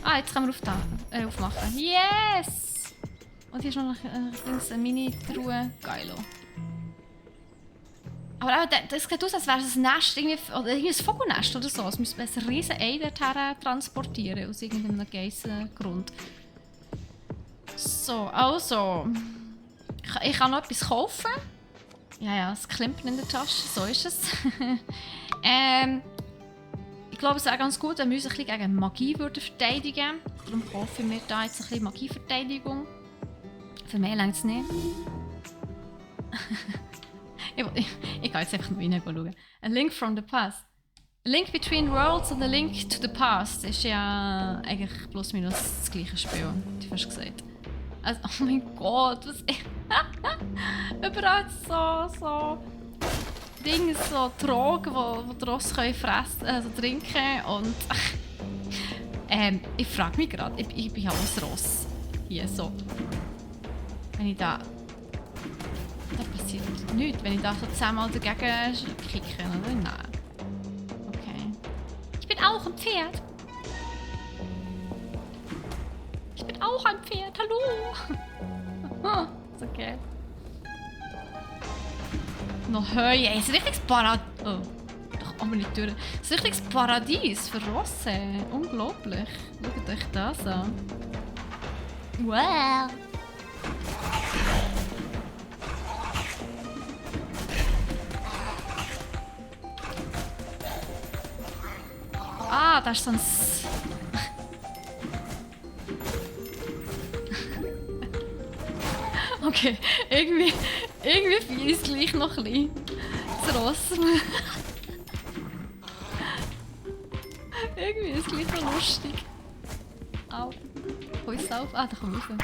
Ah, jetzt können wir aufmachen. Yes! Und hier ist noch eine Mini-Truhe. Geilo. Aber das sieht aus, als wäre es ein Nest, oder ein Vogelnest oder so. Es müsste ein riesen Ei dorthin transportieren, aus irgendeinem Geissengrund. So, also. Ich kann noch etwas kaufen. Ja, es klimpert in der Tasche, so ist es. Ich glaube, es wäre ganz gut, wenn wir uns ein bisschen gegen Magie verteidigen würden. Darum kaufen wir da jetzt ein bisschen Magieverteidigung. Für mehr reicht es nicht. ich kann jetzt einfach noch reinschauen. A link from the past. A link between worlds and a link to the past ist ja eigentlich plus minus das gleiche Spiel, hätte ich fast gesagt. Also, oh mein Gott, was ich... Überall so Dinge, so Drogen, die draus fressen, also trinken und... ich frage mich gerade, ich bin ja ein Ross. Hier, so. Wenn ich da... Da passiert nichts, wenn ich da so 10-mal dagegen kicke, oder? Nein. Okay. Ich bin auch ein Pferd. Ich bin auch ein Pferd, hallo! Ist okay. Noch höher, ey, ist ein richtiges Paradies. Oh, doch aber nicht durch. Es ist ein richtiges Paradies für Rosse. Unglaublich. Schaut euch das an. Wow! Ah, da ist so ein... Okay, irgendwie finde ich es gleich noch ein bisschen zu Ross. Irgendwie ist es gleich noch lustig. Au. Wo ist es auf? Ah, da kommt ich raus.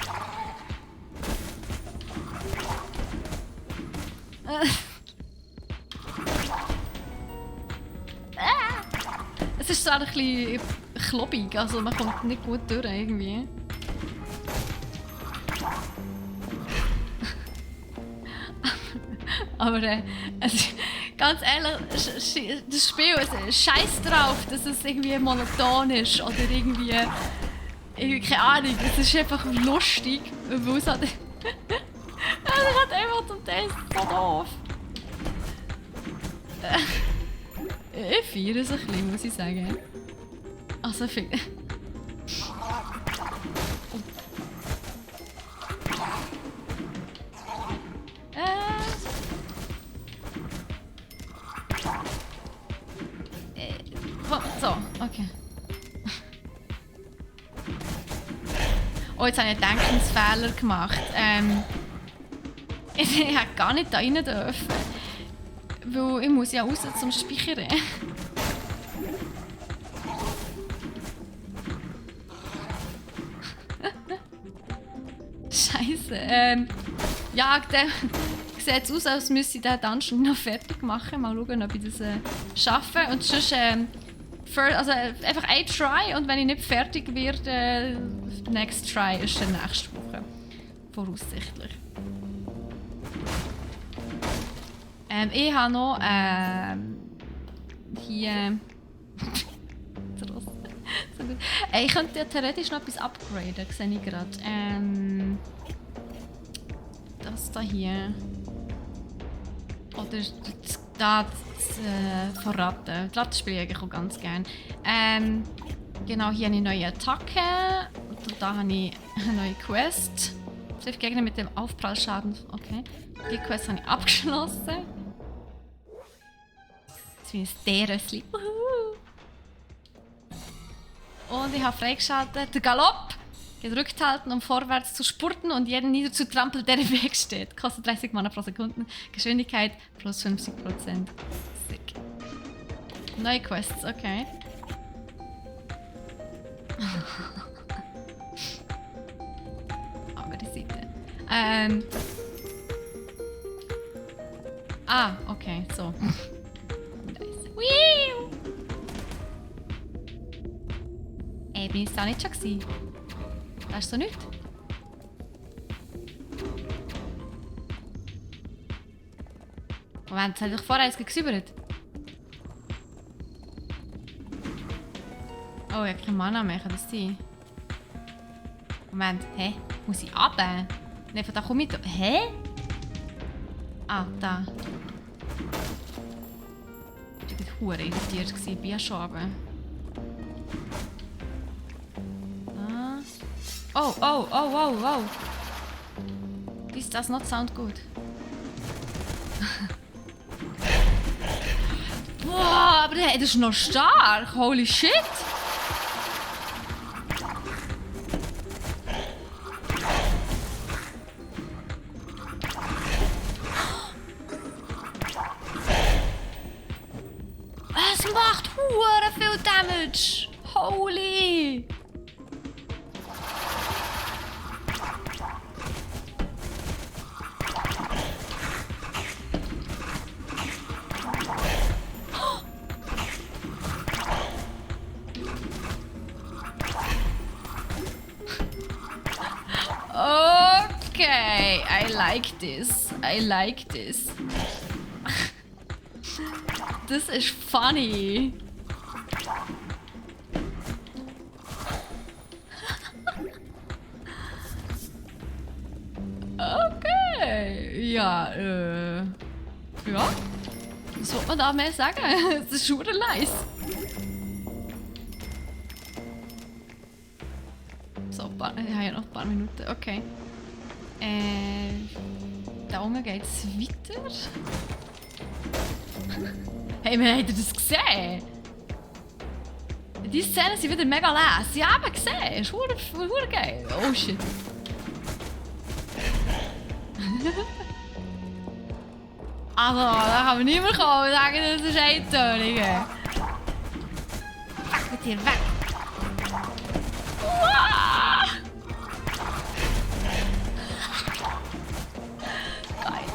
Es ist so ein bisschen kloppig, also man kommt nicht gut durch irgendwie. Aber also, ganz ehrlich, das Spiel, scheiß drauf, dass es irgendwie monoton ist oder irgendwie keine Ahnung, es ist einfach lustig, weil es halt... Es hat einfach zum Teil so doof. Ich feiere es ein bisschen, muss ich sagen. Also viel... So, okay. Oh, jetzt habe ich einen Denkensfehler gemacht. Ich hätte gar nicht da rein dürfen. Weil ich muss ja raus zum Speichern. Scheiße. Ja, der sieht aus, als müsste ich den Dungeon noch fertig machen. Mal schauen, ob ich das schaffe. Und sonst, also einfach ein Try und wenn ich nicht fertig werde, next Try ist dann nächste Woche. Voraussichtlich. Ich habe noch hier... So gut. Ich könnte ja theoretisch noch etwas upgraden, sehe ich gerade. Das da hier. Oder Das von Ratten. Die Ratten spiele ich eigentlich auch ganz gerne. Genau, hier habe ich eine neue Attacke. Und da habe ich eine neue Quest. Trifft Gegner mit dem Aufprallschaden. Okay. Die Quest habe ich abgeschlossen. Jetzt bin ich ein Sternrössli. Und ich habe freigeschaltet. Der Galopp! Gedrückt halten, um vorwärts zu spurten und jeden niederzutrampeln, der im Weg steht. Kostet 30 Mana pro Sekunde. Geschwindigkeit plus 50%. Sick. Neue Quests, okay. Andere Seite. Okay, so. Ey, bin ich da nicht schon gewesen? Da ist so nichts. Moment, das habe ich doch vorher eins gesäubert. Oh, ich habe keine Mana mehr, kann das sein? Moment, hä? Muss ich runter? Nein, von da komme ich... Hä? Ah, da. Ich war verdammt irritiert, ich bin ja schon runter. Oh. This does not sound good. Boah, aber der ist noch stark. Holy shit. Es macht hure viel Damage. Holy. Okay, I like this. This is funny. Okay. Ja, ja. Was soll man da mehr sagen? Es ist schon nice. So, ich habe ja noch ein paar Minuten. Okay. Da oben geht es weiter. Hey, habt ihr das gesehen? Die Szenen sind wieder mega leer. Sie haben gesehen. Das ist verdammt geil. Oh shit. Also, da kann man nicht mehr kommen und sagen, das ist eintönig. Weg mit dir, weg! Uah! Geil.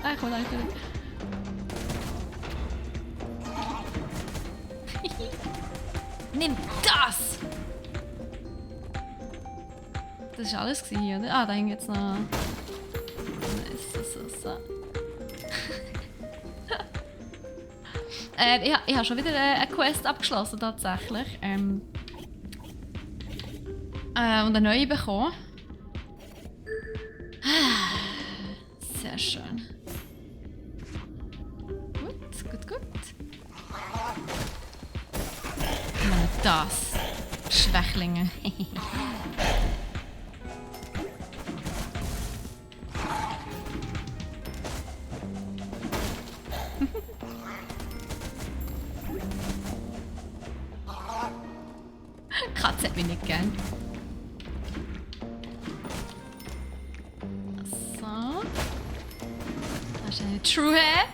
Ah, komm, nein, nimm das! Das war alles hier, oder? Ah, da hängt jetzt noch... So. Ich habe schon wieder eine Quest abgeschlossen, tatsächlich. Und eine neue bekommen. Sehr schön. Gut. Mal das. Schwächlinge. Katze hat mich nicht gern. So. Da ist eine True Hair.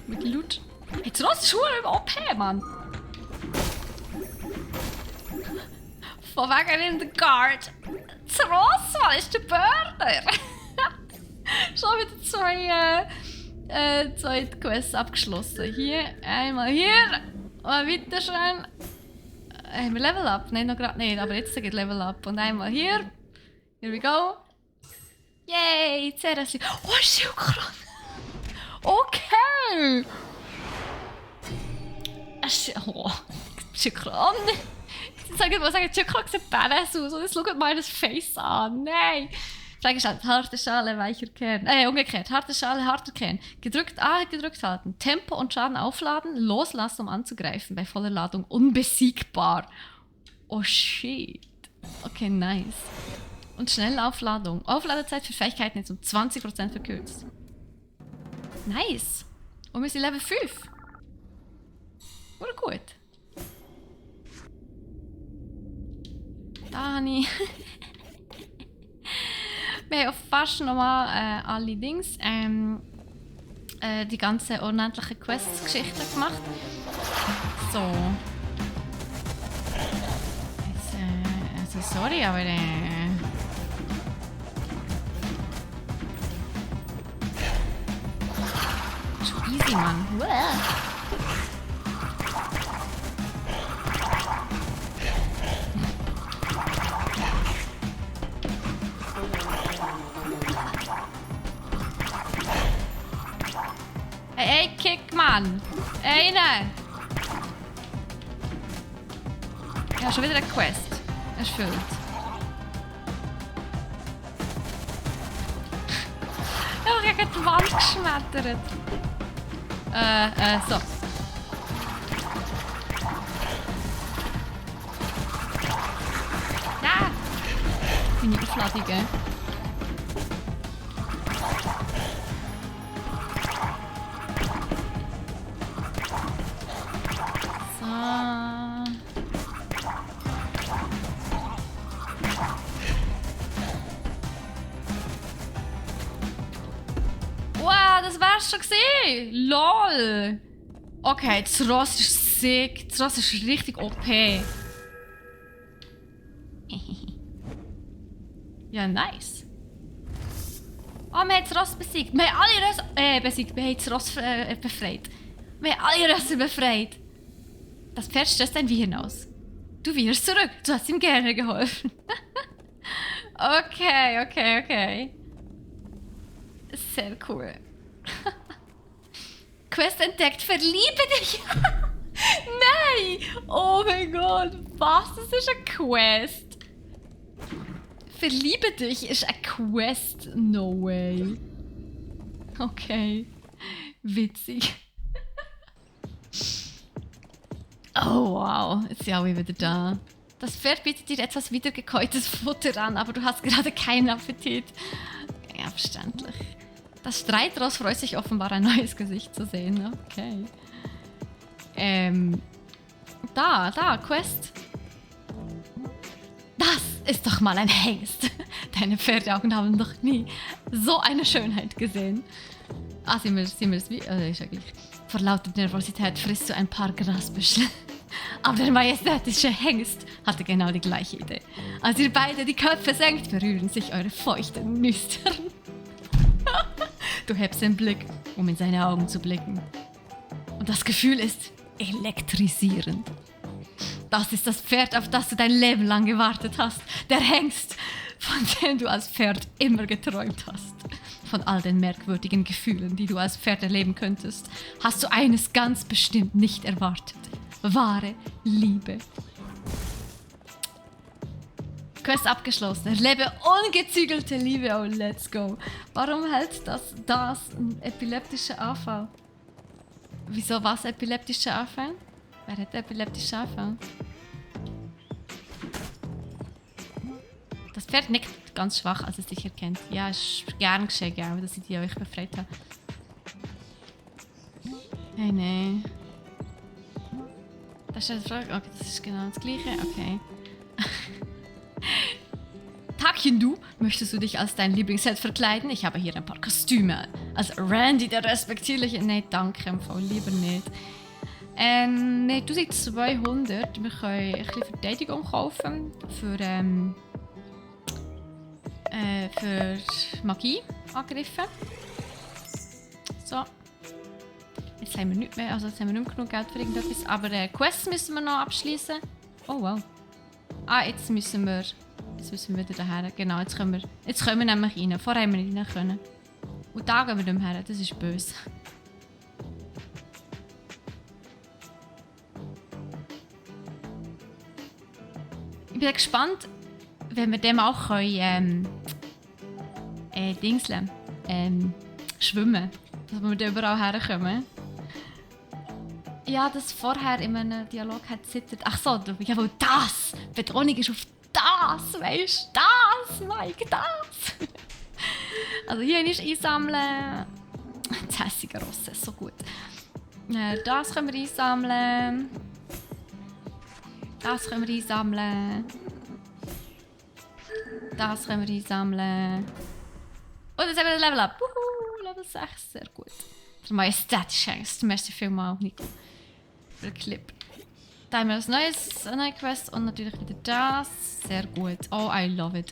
Mit Loot. Jetzt rost Schuhe über OP, Mann. Von wegen in der Guard. Das Ross, Mann, ist der Burner. Schon wieder zwei Quests abgeschlossen. Hier, einmal hier. Und weiter schön. Haben wir Level Up? Nein, noch gerade nicht, aber jetzt geht Level Up. Und einmal hier. Here we go. Yay, Ceresli. Oh, Schildkrone. Okay. Oh, Schildkrone. Ich sage, Schildkrone sieht badass aus. Und jetzt schaut mal das Face an. Nein. Freigeschaltet. Harte Schale, weicher Kern. Umgekehrt. Harte Schale, harter Kern. Gedrückt halten. Tempo und Schaden aufladen. Loslassen, um anzugreifen. Bei voller Ladung unbesiegbar. Oh shit. Okay, nice. Und Schnellaufladung. Aufladezeit für Fähigkeiten ist um 20% verkürzt. Nice. Und wir sind Level 5. Oder gut. Da habe ich... Wir haben auch fast nochmal alle Dings, die ganze unendliche Quest-Geschichte gemacht. So. Jetzt, also sorry, aber schon easy, Mann. Ey, kick, Mann! Eine! Ja, schon wieder eine Quest. Erfüllt. Oh, ich habe die Wand geschmettert. So. Ja! Meine Aufladungen. Wow, das wär's schon gesehen. LOL. Okay, das Ross ist sick. Das Ross ist richtig OP. Ja, nice. Oh, wir haben das Ross besiegt. Wir haben alle Rösser besiegt. Wir haben das Ross befreit. Wir haben alle Rösser befreit. Das Pferd stößt ein Wiehern aus. Du wieherst zurück. Du hast ihm gerne geholfen. Okay. Sehr cool. Quest entdeckt. Verliebe dich. Nein. Oh mein Gott. Was? Das ist eine Quest. Verliebe dich ist eine Quest. No way. Okay. Witzig. Oh wow, jetzt sind alle wieder da. Das Pferd bietet dir etwas wiedergekäutes Futter an, aber du hast gerade keinen Appetit. Ja, verständlich. Das Streitross freut sich offenbar, ein neues Gesicht zu sehen. Okay. Da, Quest. Das ist doch mal ein Hengst. Deine Pferdeaugen haben noch nie so eine Schönheit gesehen. Ah, sind wir es wie? Ist ja gleich. Vor lauter Nervosität frisst du ein paar Grasbüschel. Aber der majestätische Hengst hatte genau die gleiche Idee. Als ihr beide die Köpfe senkt, berühren sich eure feuchten Nüstern. Du hebst den Blick, um in seine Augen zu blicken. Und das Gefühl ist elektrisierend. Das ist das Pferd, auf das du dein Leben lang gewartet hast. Der Hengst, von dem du als Pferd immer geträumt hast. Von all den merkwürdigen Gefühlen, die du als Pferd erleben könntest, hast du eines ganz bestimmt nicht erwartet. Wahre Liebe. Quest abgeschlossen. Erlebe ungezügelte Liebe. Oh, let's go. Warum hält das ein epileptischer Anfall? Wieso was epileptischer Anfall? Wer hat epileptische Anfall? Das Pferd nickt ganz schwach, als es dich erkennt. Ja, ist gern geschehen, dass ich euch befreit habe. Hey, nee. Das ist eine Frage. Okay, das ist genau das Gleiche. Okay. Tagchen, du, möchtest du dich als dein Lieblingsheld verkleiden? Ich habe hier ein paar Kostüme. Als Randy, der respektierliche... Nee, danke, voll lieber nicht. Nee, du sind 200. Wir können ein bisschen Verteidigung kaufen. Für Magieangriffe. So. Jetzt haben wir nicht mehr, also jetzt haben wir nicht mehr genug Geld für irgendetwas. Aber Quests müssen wir noch abschließen. Oh wow. Ah, jetzt müssen wir wieder daher. Genau, jetzt können wir nämlich rein. Vorher haben wir nicht rein können. Und da gehen wir nicht mehr her. Das ist böse. Ich bin gespannt, wenn wir dem auch können, Dingsle. Schwimmen. Dass wir da überall herkommen. Ja, das vorher in einem Dialog hat zittert. Ach so, jawohl, das! Die Betonung ist auf das, weißt du? Das, Mike, das! Also hier ist einsammeln. Das hässige Ross ist so gut. Das können wir einsammeln. Das können wir einsammeln. Das können wir einsammeln. Und jetzt haben wir ein Level Up. Level 6, sehr gut. Der majestätische Hengst. Merci vielmals, Nico. Für den Clip. Da haben wir eine neue Quest und natürlich wieder das. Sehr gut. Oh, I love it.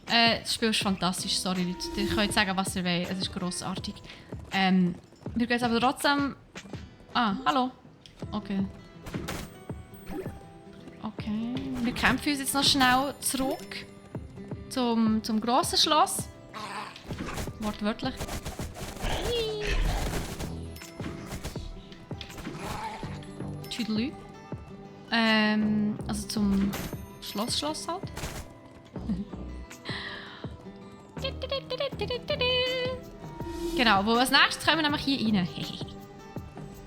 Das Spiel ist fantastisch, sorry Leute. Ihr könnt sagen, was ihr wollt. Es ist grossartig. Wir gehen jetzt aber trotzdem... Ah, hallo. Okay. Okay. Wir kämpfen uns jetzt noch schnell zurück zum grossen Schloss. Wortwörtlich. Tüdelü. Also zum Schloss halt. Genau, wo als nächstes kommen wir nämlich hier rein.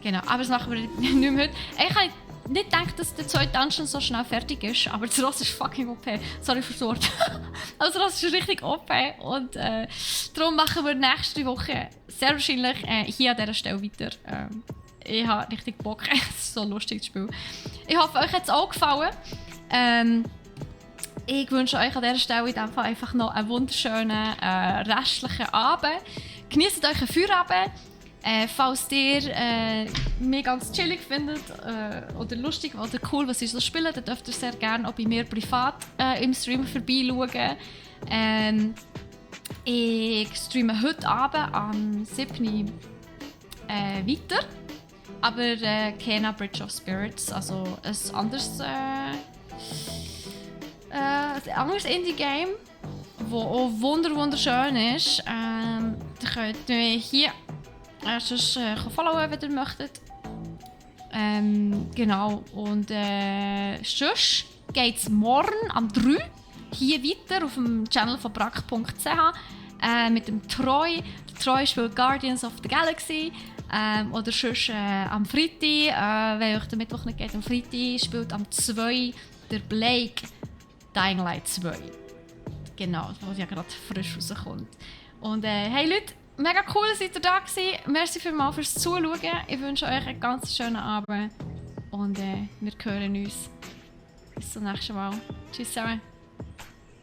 Genau, aber das machen wir nicht mehr heute. Ich habe nicht gedacht, dass der zweite Dungeon so schnell fertig ist, aber das Ross ist fucking OP. Sorry für das Wort. Also das Ross ist richtig OP und darum machen wir nächste Woche sehr wahrscheinlich hier an dieser Stelle weiter. Ich habe richtig Bock, es ist so ein lustiges Spiel. Ich hoffe, euch hat es auch gefallen. Ich wünsche euch an dieser Stelle in diesem Fall einfach noch einen wunderschönen restlichen Abend. Genießt euch einen Feierabend. Falls ihr mich ganz chillig findet oder lustig oder cool, was ich so spiele, dann dürft ihr sehr gerne auch bei mir privat im Stream vorbeischauen. Ich streame heute Abend am 7. Weiter. Aber Kena Bridge of Spirits, also ein anderes Indie-Game, das auch wunderschön ist. Ihr könnt mich hier sonst followen, wenn ihr möchtet. Genau, und sonst geht es morgen am 3 hier weiter auf dem Channel von brack.ch mit dem Troy. Der Troy spielt Guardians of the Galaxy. Oder sonst am Freitag, wenn euch der Mittwoch nicht geht, am Freitag spielt am 2 der Blake Dying Light 2. Genau, was ja gerade frisch rauskommt. Und hey Leute, mega cool, dass ihr da gewesen. Merci vielmals fürs Zuschauen. Ich wünsche euch einen ganz schönen Abend. Und wir hören uns. Bis zum nächsten Mal. Tschüss zusammen.